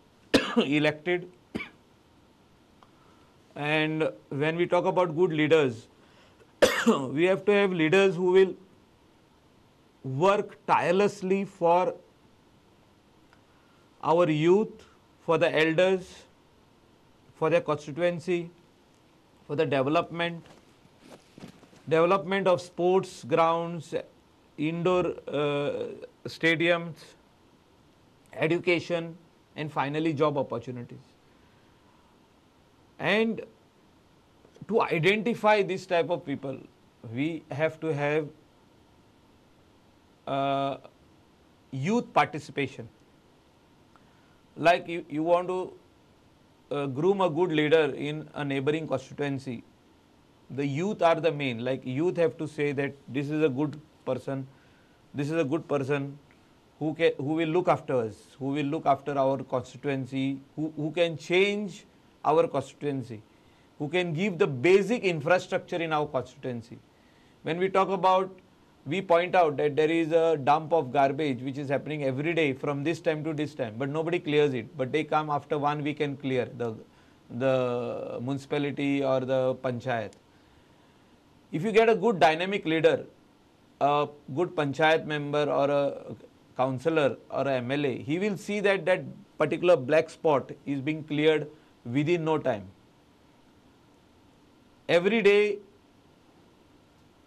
elected, and when we talk about good leaders, we have to have leaders who will work tirelessly for our youth, for the elders, for their constituency, for the development of sports grounds, indoor stadiums, education, and finally job opportunities. And to identify this type of people, we have to have youth participation. Like you want to groom a good leader in a neighboring constituency, the youth are the main. Like youth have to say that this is a good person, this is a good person who will look after us, who will look after our constituency, who can change our constituency, who can give the basic infrastructure in our constituency. When we talk about, we point out that there is a dump of garbage which is happening every day from this time to this time, but nobody clears it. But they come after 1 week and clear the municipality or the panchayat. If you get a good dynamic leader, a good panchayat member or a councillor or a MLA, he will see that that particular black spot is being cleared within no time. Every day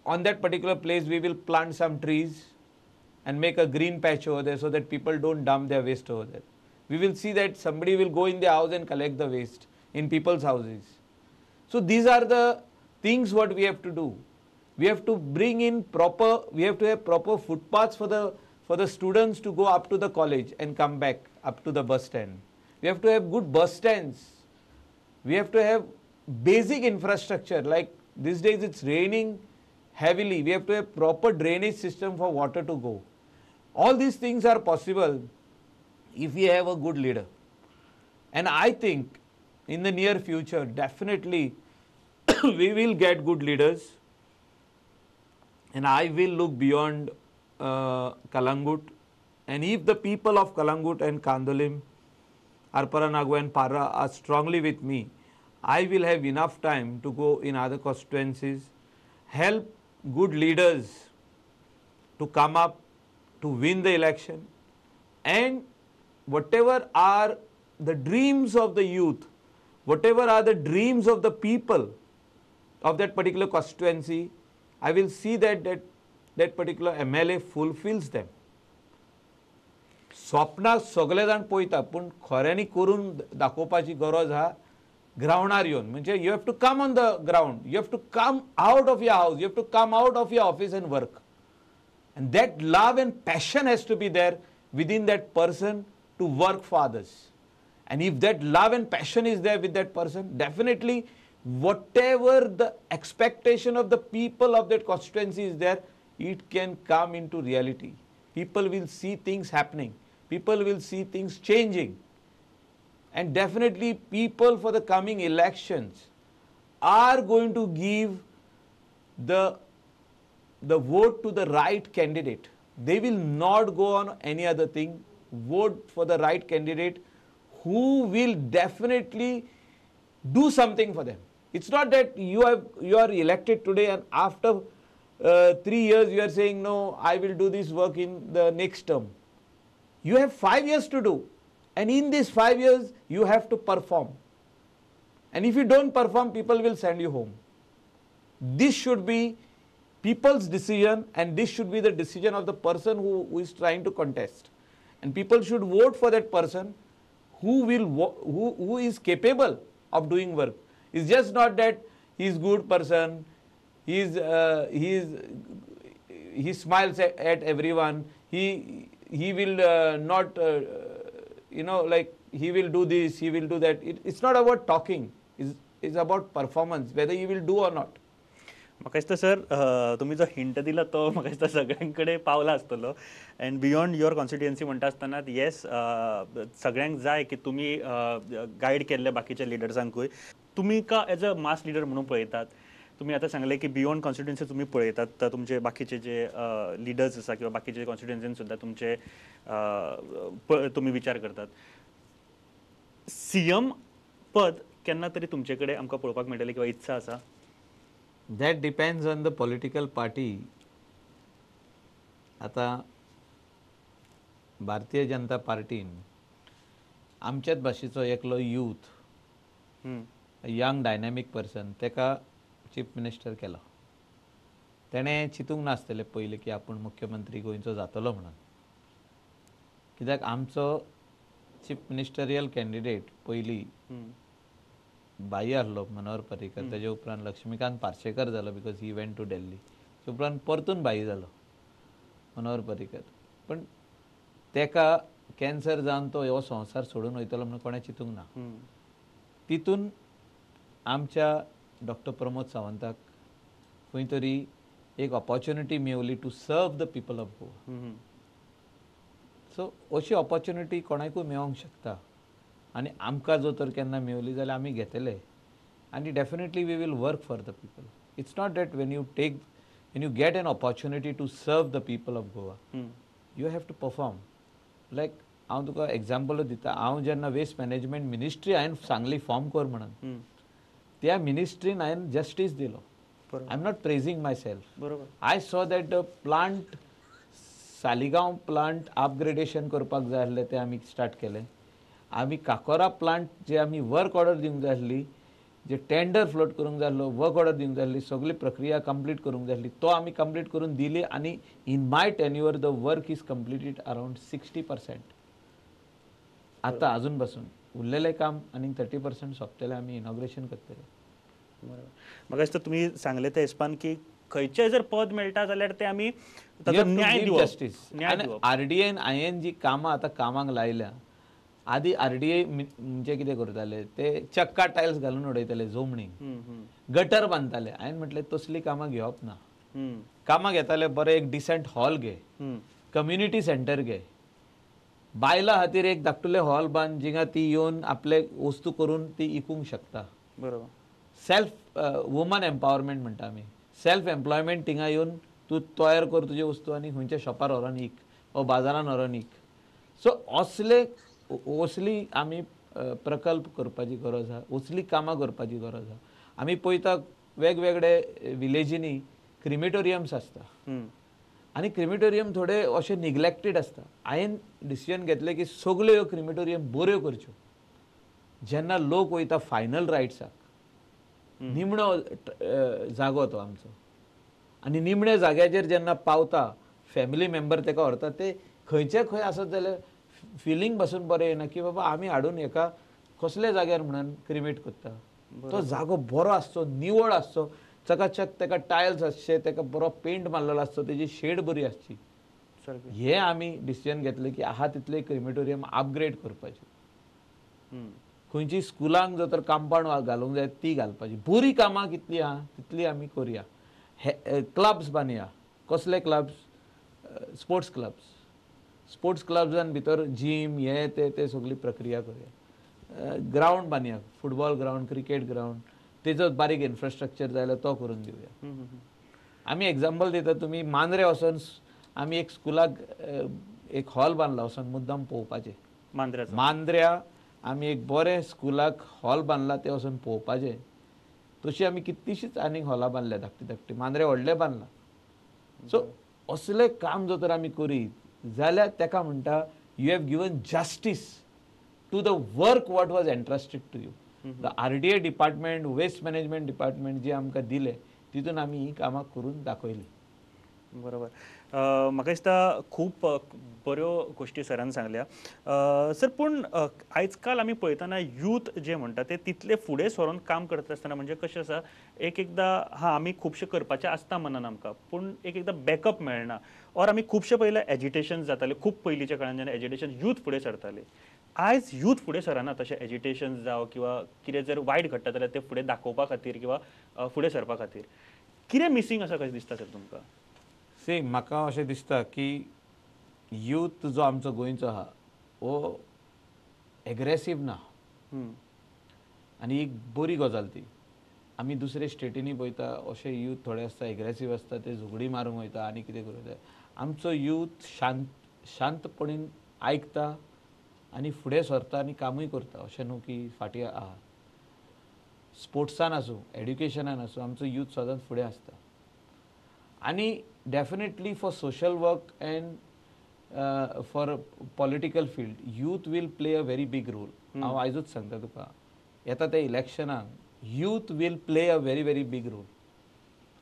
on that particular place we will plant some trees and make a green patch over there so that people don't dump their waste over there. We will see that somebody will go in the house and collect the waste in people's houses. So these are the things what we have to do. We have to bring in proper, we have to have proper footpaths for the students to go up to the college and come back up to the bus stand. We have to have good bus stands. We have to have basic infrastructure. Like these days it's raining heavily. We have to have proper drainage system for water to go. All these things are possible if we have a good leader. And I think in the near future, definitely we will get good leaders. And I will look beyond Calangute. And if the people of Calangute and Candolim, Arpora Nagua and Parra are strongly with me, I will have enough time to go in other constituencies, help good leaders to come up, to win the election, and whatever are the dreams of the youth, whatever are the dreams of the people of that particular constituency, I will see that that particular MLA fulfills them. स्वप्नां सगळे जाण पळयता पूण खऱ्यांनी करून दाखोवपाची गरज आहा ग्रावंडार येवन. म्हणजे you have to come on the ground, you have to come out of your house, you have to come out of your office and work. And that love and passion has to be there within that person to work for others. And if that love and passion is there with that person, definitely whatever the expectation of the people of that constituency is there, it can come into reality. People will see things happening. People will see things changing. And definitely people for the coming elections are going to give the vote to the right candidate. They will not go on any other thing. Vote for the right candidate who will definitely do something for them. It's not that you are elected today and after 3 years you are saying, no, I will do this work in the next term. You have 5 years to do, and in these 5 years you have to perform. And if you don't perform, people will send you home. This should be people's decision, and this should be the decision of the person who is trying to contest. And people should vote for that person who is capable of doing work. It's just not that he is good person, he smiles at everyone, he will not, you know, like he will do this, he will do that. It's not about talking, it's about performance, whether he will do or not. म्हाका दिसता sir तुमी जो hint दिला तो म्हाका दिसता सगळ्यां कडेन पावला आसतलो. एंड बियॉन्ड your constituency म्हणटा आसतना येस सगळ्यांक जाय की तुमी गायड केल्ले बाकीच्या लिडर्सांकूय. तुमी का एज अ मास लिडर म्हणून पळयतात? तुमी आतां सांगलें की बियॉन्ड कॉन्स्टिट्युएन्सी तुमी पळयतात, तुमचे बाकीचे जे लिडर्स आसा किंवा बाकीचे कॉन्स्टिट्युएन्सीन सुद्दां तुमचे तुमी विचार करतात. सीएम पद केन्ना तरी तुमचे कडेन आमकां पळोवपाक मेळटलें किंवा इत्सा आसा? That depends on the political party. आतां भारतीय जनता पार्टीन आमच्याच भाशेचो एकलो यूथ, यंग डायनॅमीक पर्सन, तेका चीफ मिनिस्टर केलो. तेणें चिंतूंक नासतलें पयलीं की आपूण मुख्यमंत्री गोंयचो जातलो म्हणून, कित्याक आमचो चीफ मिनिस्टरियल कॅन्डिडेट पयलीं बाई आहलो मनोहर पर्रीकर, तेजे उपरांत लक्ष्मीकांत पार्सेकर जालो because he went to Delhi, तेजे उपरांत परतून भाई जालो मनोहर पर्रीकर. पण तेका कॅन्सर जावन तो हो संवसार सोडून वयतलो म्हणून कोणें चिंतूंक ना. तितून आमच्या डॉक्टर प्रमोद सावंताक खंय तरी एक ऑपॉर्च्युनिटी मेवली to serve the people of Goa. So अशी ऑपॉर्च्युनिटी कोणाकूय मेळोंक शकता आनी आमकां जो तर केन्ना मेवली जाल्यार आमी घेतले आनी definitely we will work for the people. It's not that when you get an opportunity to serve the people of Goa, you have to perform. Like हांव तुका एग्जाम्पल दिता, हांव जेन्ना वेस्ट मॅनेजमेंट मिनिस्ट्री हांवें सांगली फॉर्म कर म्हणून, त्या मिनिस्ट्रीन हांवें जस्टीस दिलो. I am not praising myself. बरोबर. I saw that the plant, Saligao plant upgradation करपाक जाय आसलें तें आमी स्टार्ट केलें. आमी काकोरा प्लांट जे आमी वर्क ऑर्डर दिवंक जाय आसली, जे टेंडर फ्लोट करूंक जाय आसलो, वर्क ऑर्डर दिवंक जाय आसली, सगळी प्रक्रिया कंप्लीट करूंक जाय आसली, तो आमी कंप्लीट करून दिली आनी in my tenure the work is completed around 60%. आतां आजून बसून उरलेलें काम आनी 30% सोंपतलें, आमी इनॉग्रेशन करतले. बरोबर. म्हाका दिसता तुमी सांगलें त्या हिसपान की खंयचें जर पद मेळटा जाल्यार तें आमी ताचो न्याय दिवप, जस्टीस. आरडीए आयएन जी कामां आतां कामाक लायल्या, आदी आरडीए म्हणजे कितें करताले ते चक्का टायल्स घालून उडयताले जमनीक, गटर बांदताले. हांवें म्हटलें तसली कामां घेवप ना. कामां घेताले बरें एक डिसेंट हॉल घे, कम्युनिटी सेंटर घे, बायलां खातीर एक धाकटुले हॉल बांद जिंगा ती येवन आपले वस्तू करून ती इकूंक शकता. बरोबर. सेल्फ वुमन एम्पावरमेंट म्हणटा आमी, सेल्फ एम्प्लॉयमेंट थिंगा येवन तूं तयार कर तुजे वस्तू आनी खंयच्या शॉपार व्हरोन इक वो बाजारान व्हरोन इक. सो असले असली आमी प्रकल्प करपाची गरज आसा, असली कामां करपाची गरज आसा. आमी पळयता वेगवेगळे विलेजींनी क्रिमेटोरियम्स आसता आनी क्रिमेटोरियम थोडे अशे निग्लेक्टेड आसता. हांवें डिसिजन घेतलें की सगल्यो ह्यो क्रिमेटोरियम बऱ्यो करच्यो. जेन्ना लोक वयता फायनल रायट्साक, निमणो जागो तो आमचो, आनी निमण्या जाग्याचेर जेन्ना पावता फॅमिली मेंबर ताका व्हरता, ते खंयचे खंय आसत जाल्यार फिलींग पासून बरें येना की बाबा आमी हाडून हेका कसल्या जाग्यार म्हणून क्रिमेट करता. तो जागो बरो आसचो, निवळ आसचो, चकाचक ताका टायल्स आसचे, ताका बरो पेंट मारलेलो आसचो, तेजी शेड बरी आसची. हे आमी डिसिजन घेतलें की आहा तितले क्रिमेटोरियम अपग्रेड करपाचें. खंयची स्कुलांक जर तर कंपाउंड घालूंक जाय ती घालपाची. बरी कामां कितली आहा तितली आमी करुया. हे क्लब्स बांदया. कसले क्लब्स? Sports clubs. Sports क्लब्सान भितर जीम हे ते ते सगळी प्रक्रिया करुया. ग्रावंड बांदया, फुटबॉल ग्रावंड, क्रिकेट ग्रावंड, तेजो बारीक इन्फ्रास्ट्रक्चर जाय जाल्यार तो करून दिवया. आमी एग्जाम्पल दिता, तुमी मांद्रे वचोन आमी एक स्कुलाक एक हॉल बांदला वचोन मुद्दाम पळोवपाचें. मांद्र्या आमी एक बरें स्कुलाक हॉल बांदला तें वचोन पळोवपाचें. तशी आमी कितलीशीच आनीक हॉलां बांदल्या धाकटी धाकटी, मांद्रे व्हडलें बांदलां. सो असलें काम जर तर आमी करीत जाल्यार ताका म्हणटा you have given justice to the work what was entrusted to you. The RDA department, waste management department जे आमकां दिलें तितून आमी ही कामां करून दाखयलीं. बरोबर. म्हाका दिसता खूब बऱ्यो गोश्टी सरान सांगल्या सर. पूण आयज काल आमी पळयतना यूथ जे म्हणटा ते तितले फुडें सरून काम करता आसतना म्हणजे कशें आसा, एक एकदां हां आमी खुबशें करपाचें आसता मनान आमकां, पूण एक एकदां बॅकअप मेळना. ऑर आमी खुबशे पयले एजिटेशन जाताले खूब पयलींच्या काळान, जेन्ना एजिटेशन यूथ फुडें सरताले. आयज यूथ फुडें सरना तशें एजिटेशन जावं किंवा कितें जर वायट घडटा जाल्यार तें फुडें दाखोवपा खातीर किंवा फुडें सरपा खातीर कितें मिसींग आसा कशें दिसता सर तुमकां? सी, म्हाका अशें दिसता की यूथ जो आमचो गोंयचो आहा हो एग्रेसीव ना, आनी एक बरी गजाल ती. आमी दुसरे स्टेटींनी पळयता अशे यूथ थोडे आसता एग्रेसीव आसता, ते झगडी मारूंक वयता आनी कितें करूंक वयता. आमचो यूथ शांत शांतपणीन आयकता आनी फुडें सरता आनी कामूय करता. अशें न्हू की फाटीं आहा. स्पोर्ट्सान आसूं, एड्युकेशनान आसूं, आमचो यूथ सदांच फुडें आसता. आनी definitely for social work and for political field youth will play a very big role. हांव आयजूच सांगता तुका, येता त्या इलेक्शनाक youth will play a very very big role.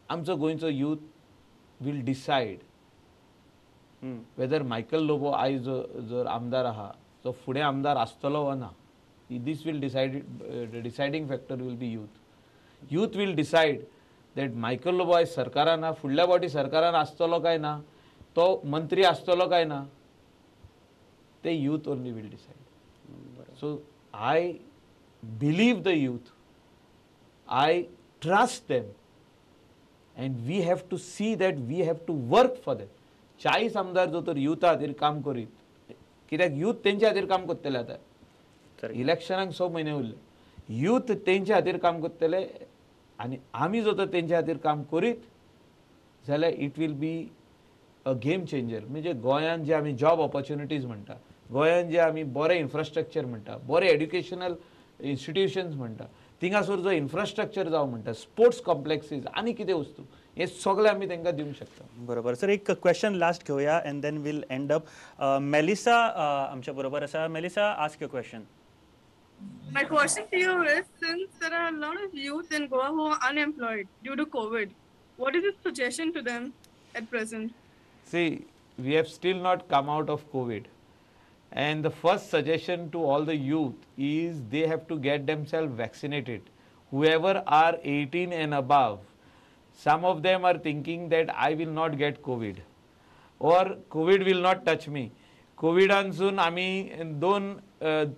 आमचो गोंयचो youth will decide whether Michael Lobo आयज जर आमदार आहा तो फुडें आमदार आसतलो वा ना. This will decide, deciding factor will be youth. Youth will decide that Michael Lobo आयज सरकारान ना, फुडल्या फावटी सरकारान आसतलो काय ना, तो मंत्री आसतलो काय ना, ते youth only will decide. So I believe the youth, I trust them, and we have to see that we have to work for them. 40 आमदार जो तर युथा खातीर काम करीत, कित्याक यूथ तेंच्या खातीर काम करतले. आतां इलेक्शनाक 6 म्हयने उरले, यूथ तेंच्या खातीर काम करतले आनी आमी जर तर तेंच्या खातीर काम करीत जाल्यार it will be a game changer. म्हणजे गोंयांत जे आमी जॉब ऑपॉर्च्युनिटीज म्हणटा, गोंयांत जे आमी बरें इन्फ्रास्ट्रक्चर म्हणटा, बरें एड्युकेशनल इन्स्टिट्युशन्स म्हणटा, थिंगासर जो इन्फ्रास्ट्रक्चर जावं म्हणटा, स्पोर्ट्स कॉम्प्लेक्सीस आनी कितें वस्तू, हे सगळें आमी तांकां दिवंक शकता. बरोबर सर, एक क्वेश्चन लास्ट घेवया and then we'll end up. Melissa आमच्या बरोबर आसा. Melissa, ask your question. My question to you is, since there are a lot of youth in Goa who are unemployed due to COVID, what is your suggestion to them at present? See, we have still not come out of COVID. And the first suggestion to all the youth is they have to get themselves vaccinated. Whoever are 18 and above, Some of them are thinking that I will not get COVID or COVID will not touch me. कोविडानसून आमी दोन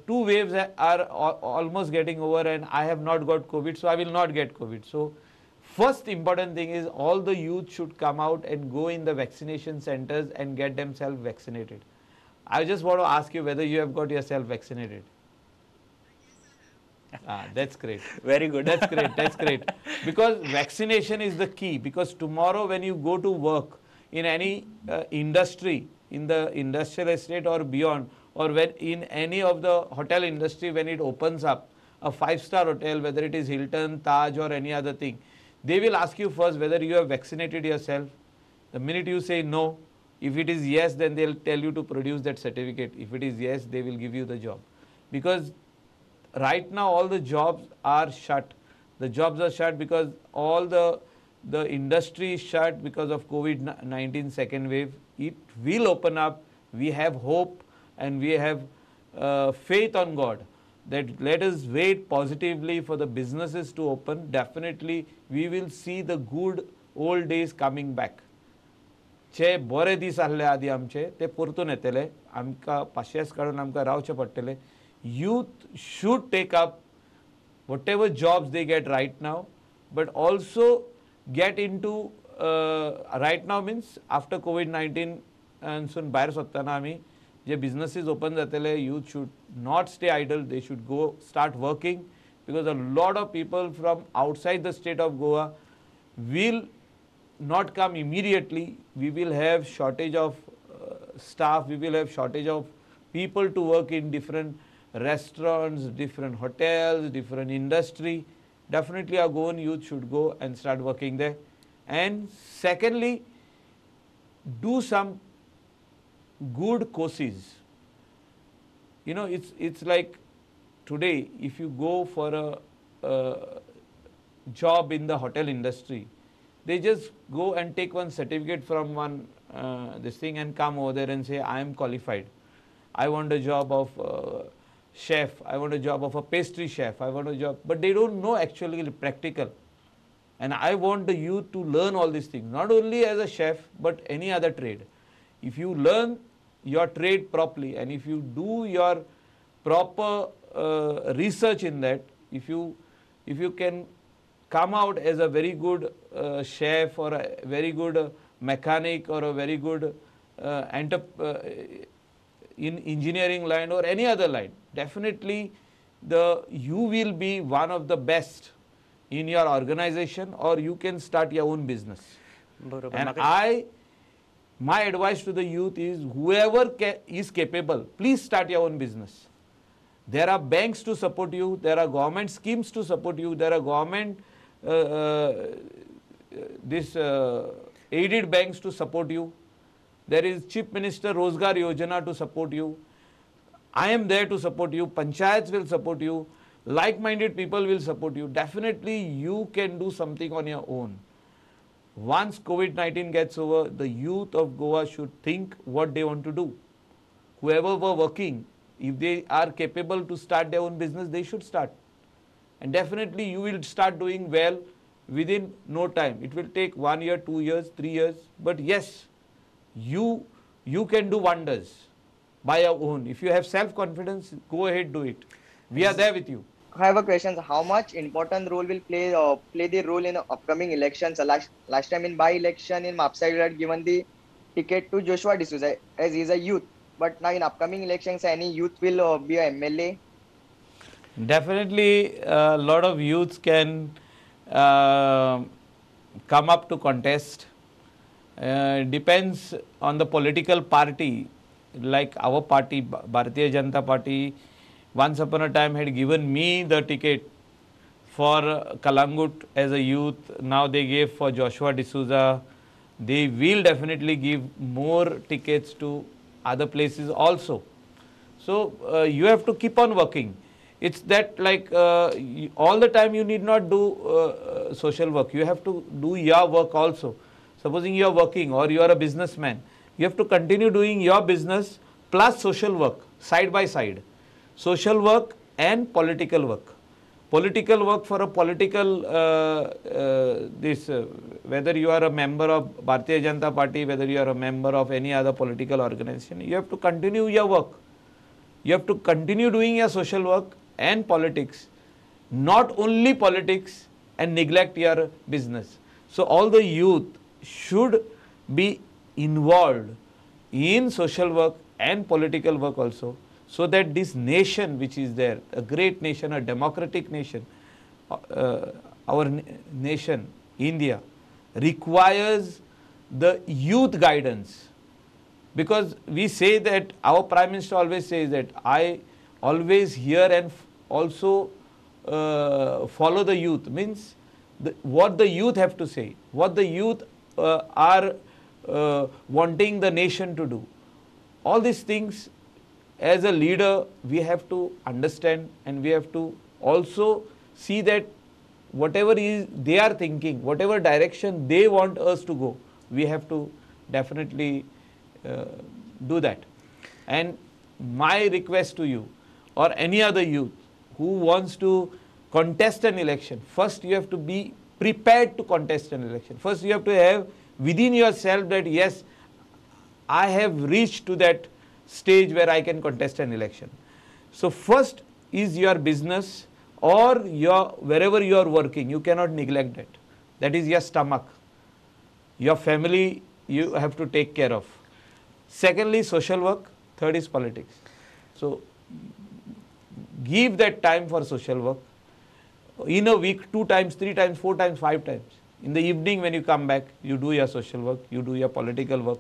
two waves are almost getting over and I have not got COVID, so I will not get COVID. So first important thing is all the youth should come out and go in the vaccination centers and get themselves vaccinated. I just want to ask you whether you have got yourself vaccinated. Ah, that's great. Very good. That's great. That's great. Because vaccination is the key. Because tomorrow when you go to work in any industry, in the industrial estate or beyond, or when in any of the hotel industry, when it opens up, a 5-star hotel, whether it is Hilton, Taj or any other thing, they will ask you first whether you have vaccinated yourself. The minute you say no, if it is yes, then they'll tell you to produce that certificate. If it is yes, they will give you the job. Because right now all the jobs are shut. The jobs are shut because all the industry is shut because of COVID-19 second wave. It will open up. We have hope and we have faith on God that let us wait positively for the businesses to open. Definitely we will see the good old days coming back. जे बरे दीस आहले आदी आमचे ते परतून येतले. आमकां पाशियेस काडून आमकां रावचें पडटलें. Youth should take up whatever jobs they get right now, but also get into right now means after COVID-19 सून भायर सोदतना आमी जे बिजनसीज ओपन जातले, youth should not stay idle. They should go start working because a lot of people from outside the state of Goa will not come immediately. We will have shortage of staff, we will have shortage of people to work in different restaurants, different hotels, different industry. Definitely our Goan youth should go and start working there. And secondly, do some good courses. You know, it's like today, if you go for a job in the hotel industry, they just go and take one certificate from one this thing and come over there and say, I am qualified. I want a job of chef, I want a job of a pastry chef, I want a job, but they don't know actually practical. And I want the youth to learn all these things, not only as a chef, but any other trade. If you learn your trade properly and if you do your proper research in that, if you can come out as a very good chef or a very good mechanic or a very good in engineering line or any other line, definitely you will be one of the best in your organization, or you can start your own business. And my advice to the youth is, whoever is capable, please start your own business. There are banks to support you, there are government schemes to support you, there are government aided banks to support you. There is Chief Minister Rozgar Yojana to support you. I am there to support you. Panchayats will support you. Like-minded people will support you. Definitely you can do something on your own. Once COVID-19 gets over, the youth of Goa should think what they want to do. Whoever were working, if they are capable to start their own business, they should start. And definitely you will start doing well within no time. It will take 1 year, 2 years, 3 years. But yes, you can do wonders by your own. If you have self-confidence, go ahead, do it. We are there with you. I have a question. How much important role will play the role in upcoming elections? Last time in by-election in Mapsa, you had given the ticket to Joshua D'Souza as he is a youth. But now in upcoming elections, any youth will be a MLA? Definitely, a lot of youths can come up to contest. Depends on the political party. Like our party, Bharatiya Janata Party, once upon a time had given me the ticket for Kalangut as a youth. Now they gave for Joshua D'Souza. They will definitely give more tickets to other places also. So you have to keep on working. It's that like all the time you need not do social work. You have to do your work also. Supposing you are working or you are a businessman, you have to continue doing your business plus social work side by side. Social work and political work. Political work for a political this whether you are a member of Bharatiya Janata Party, whether you are a member of any other political organization, you have to continue your work. You have to continue doing your social work and politics, not only politics and neglect your business. So all the youth should be involved in social work and political work also, so that this nation which is there, a great nation, a democratic nation, our nation, India, requires the youth guidance. Because we say that our Prime Minister always says that I always hear and also follow the youth, means what the youth have to say, what the youth are wanting the nation to do. All these things, as a leader, we have to understand, and we have to also see that whatever is they are thinking, whatever direction they want us to go, we have to definitely do that. And my request to you or any other youth who wants to contest an election, first you have to be prepared to contest an election. First you have to have within yourself that yes, I have reached to that stage where I can contest an election. So first is your business or your wherever you are working, you cannot neglect that. That is your stomach, your family you have to take care of. Secondly, social work. Third is politics. So give that time for social work. In a week, 2 times, 3 times, 4 times, 5 times. In the evening when you come back, you do your social work, you do your political work.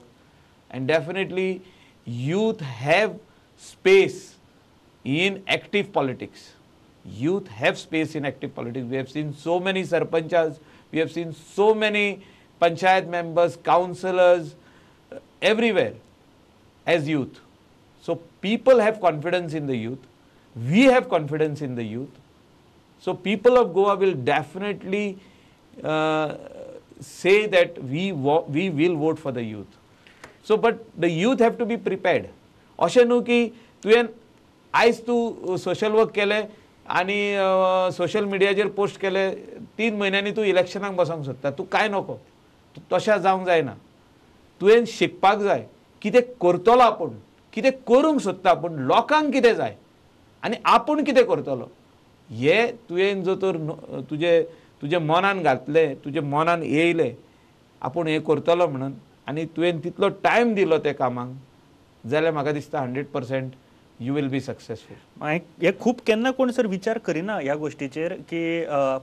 And definitely youth have space in active politics. Youth have space in active politics. We have seen so many sarpanchas, we have seen so many panchayat members, councillors, everywhere as youth. So people have confidence in the youth. We have confidence in the youth. So people of Goa will definitely say that we will vote for the youth. So but the youth have to be prepared. अशें न्हू की तुवें आयज तूं social work केलें आनी social मिडियाचेर post केलें, 3 म्हयन्यांनी तूं इलेक्शनाक बसोंक सोदता, तूं कांय नको, तशें जावंक जायना. तुवें शिकपाक जाय कितें करतलो आपूण, कितें करूंक सोदता आपूण, लोकांक कितें जाय आनी आपूण कितें करतलो, हे तुवें जर तर तुजे तुजे मनान घातलें, तुजे मनान येयलें आपूण हें करतलो म्हणून, आनी तुवें तितलो टायम दिलो त्या कामाक, जाल्यार म्हाका दिसता 100% you will be successful. हे खूब केन्ना कोण सर विचार करिना ह्या गोष्टीचेर की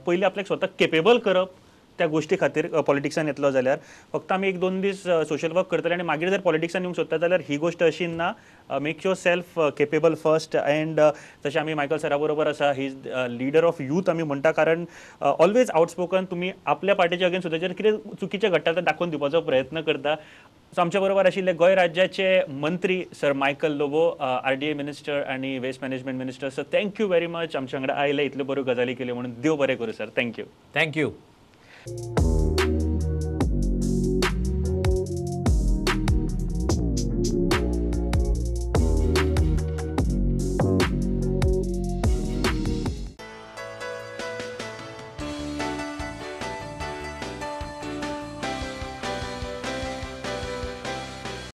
पयलीं आपल्याक स्वताक केपेबल करप त्या गोष्टी खातीर पॉलिटिक्सान येतलो जाल्यार. फक्त आमी 1-2 दीस सोशल वर्क करतले आनी मागीर जर पॉलिटिक्सान येवंक सोदता जाल्यार ही गोष्ट अशी ना. Make yourself capable first. And जशें आमी मायकल सरा बरोबर आसा, he is leader of youth आमी म्हणटा, कारण ऑलवेज आउटस्पोकन, तुमी आपल्या पार्टीच्या अगेन्स्ट सुद्दां कितें चुकीचें घडटा तें दाखोवन दिवपाचो प्रयत्न करता. सो आमच्या बरोबर आशिल्ले गोंय राज्याचे मंत्री sir Michael Lobo, RDA minister आनी waste management minister. Sir thank you very much आमच्या वांगडा आयले, इतल्यो बऱ्यो गजाली केल्यो म्हणून. देव बरें करूं sir. Thank you. Thank you.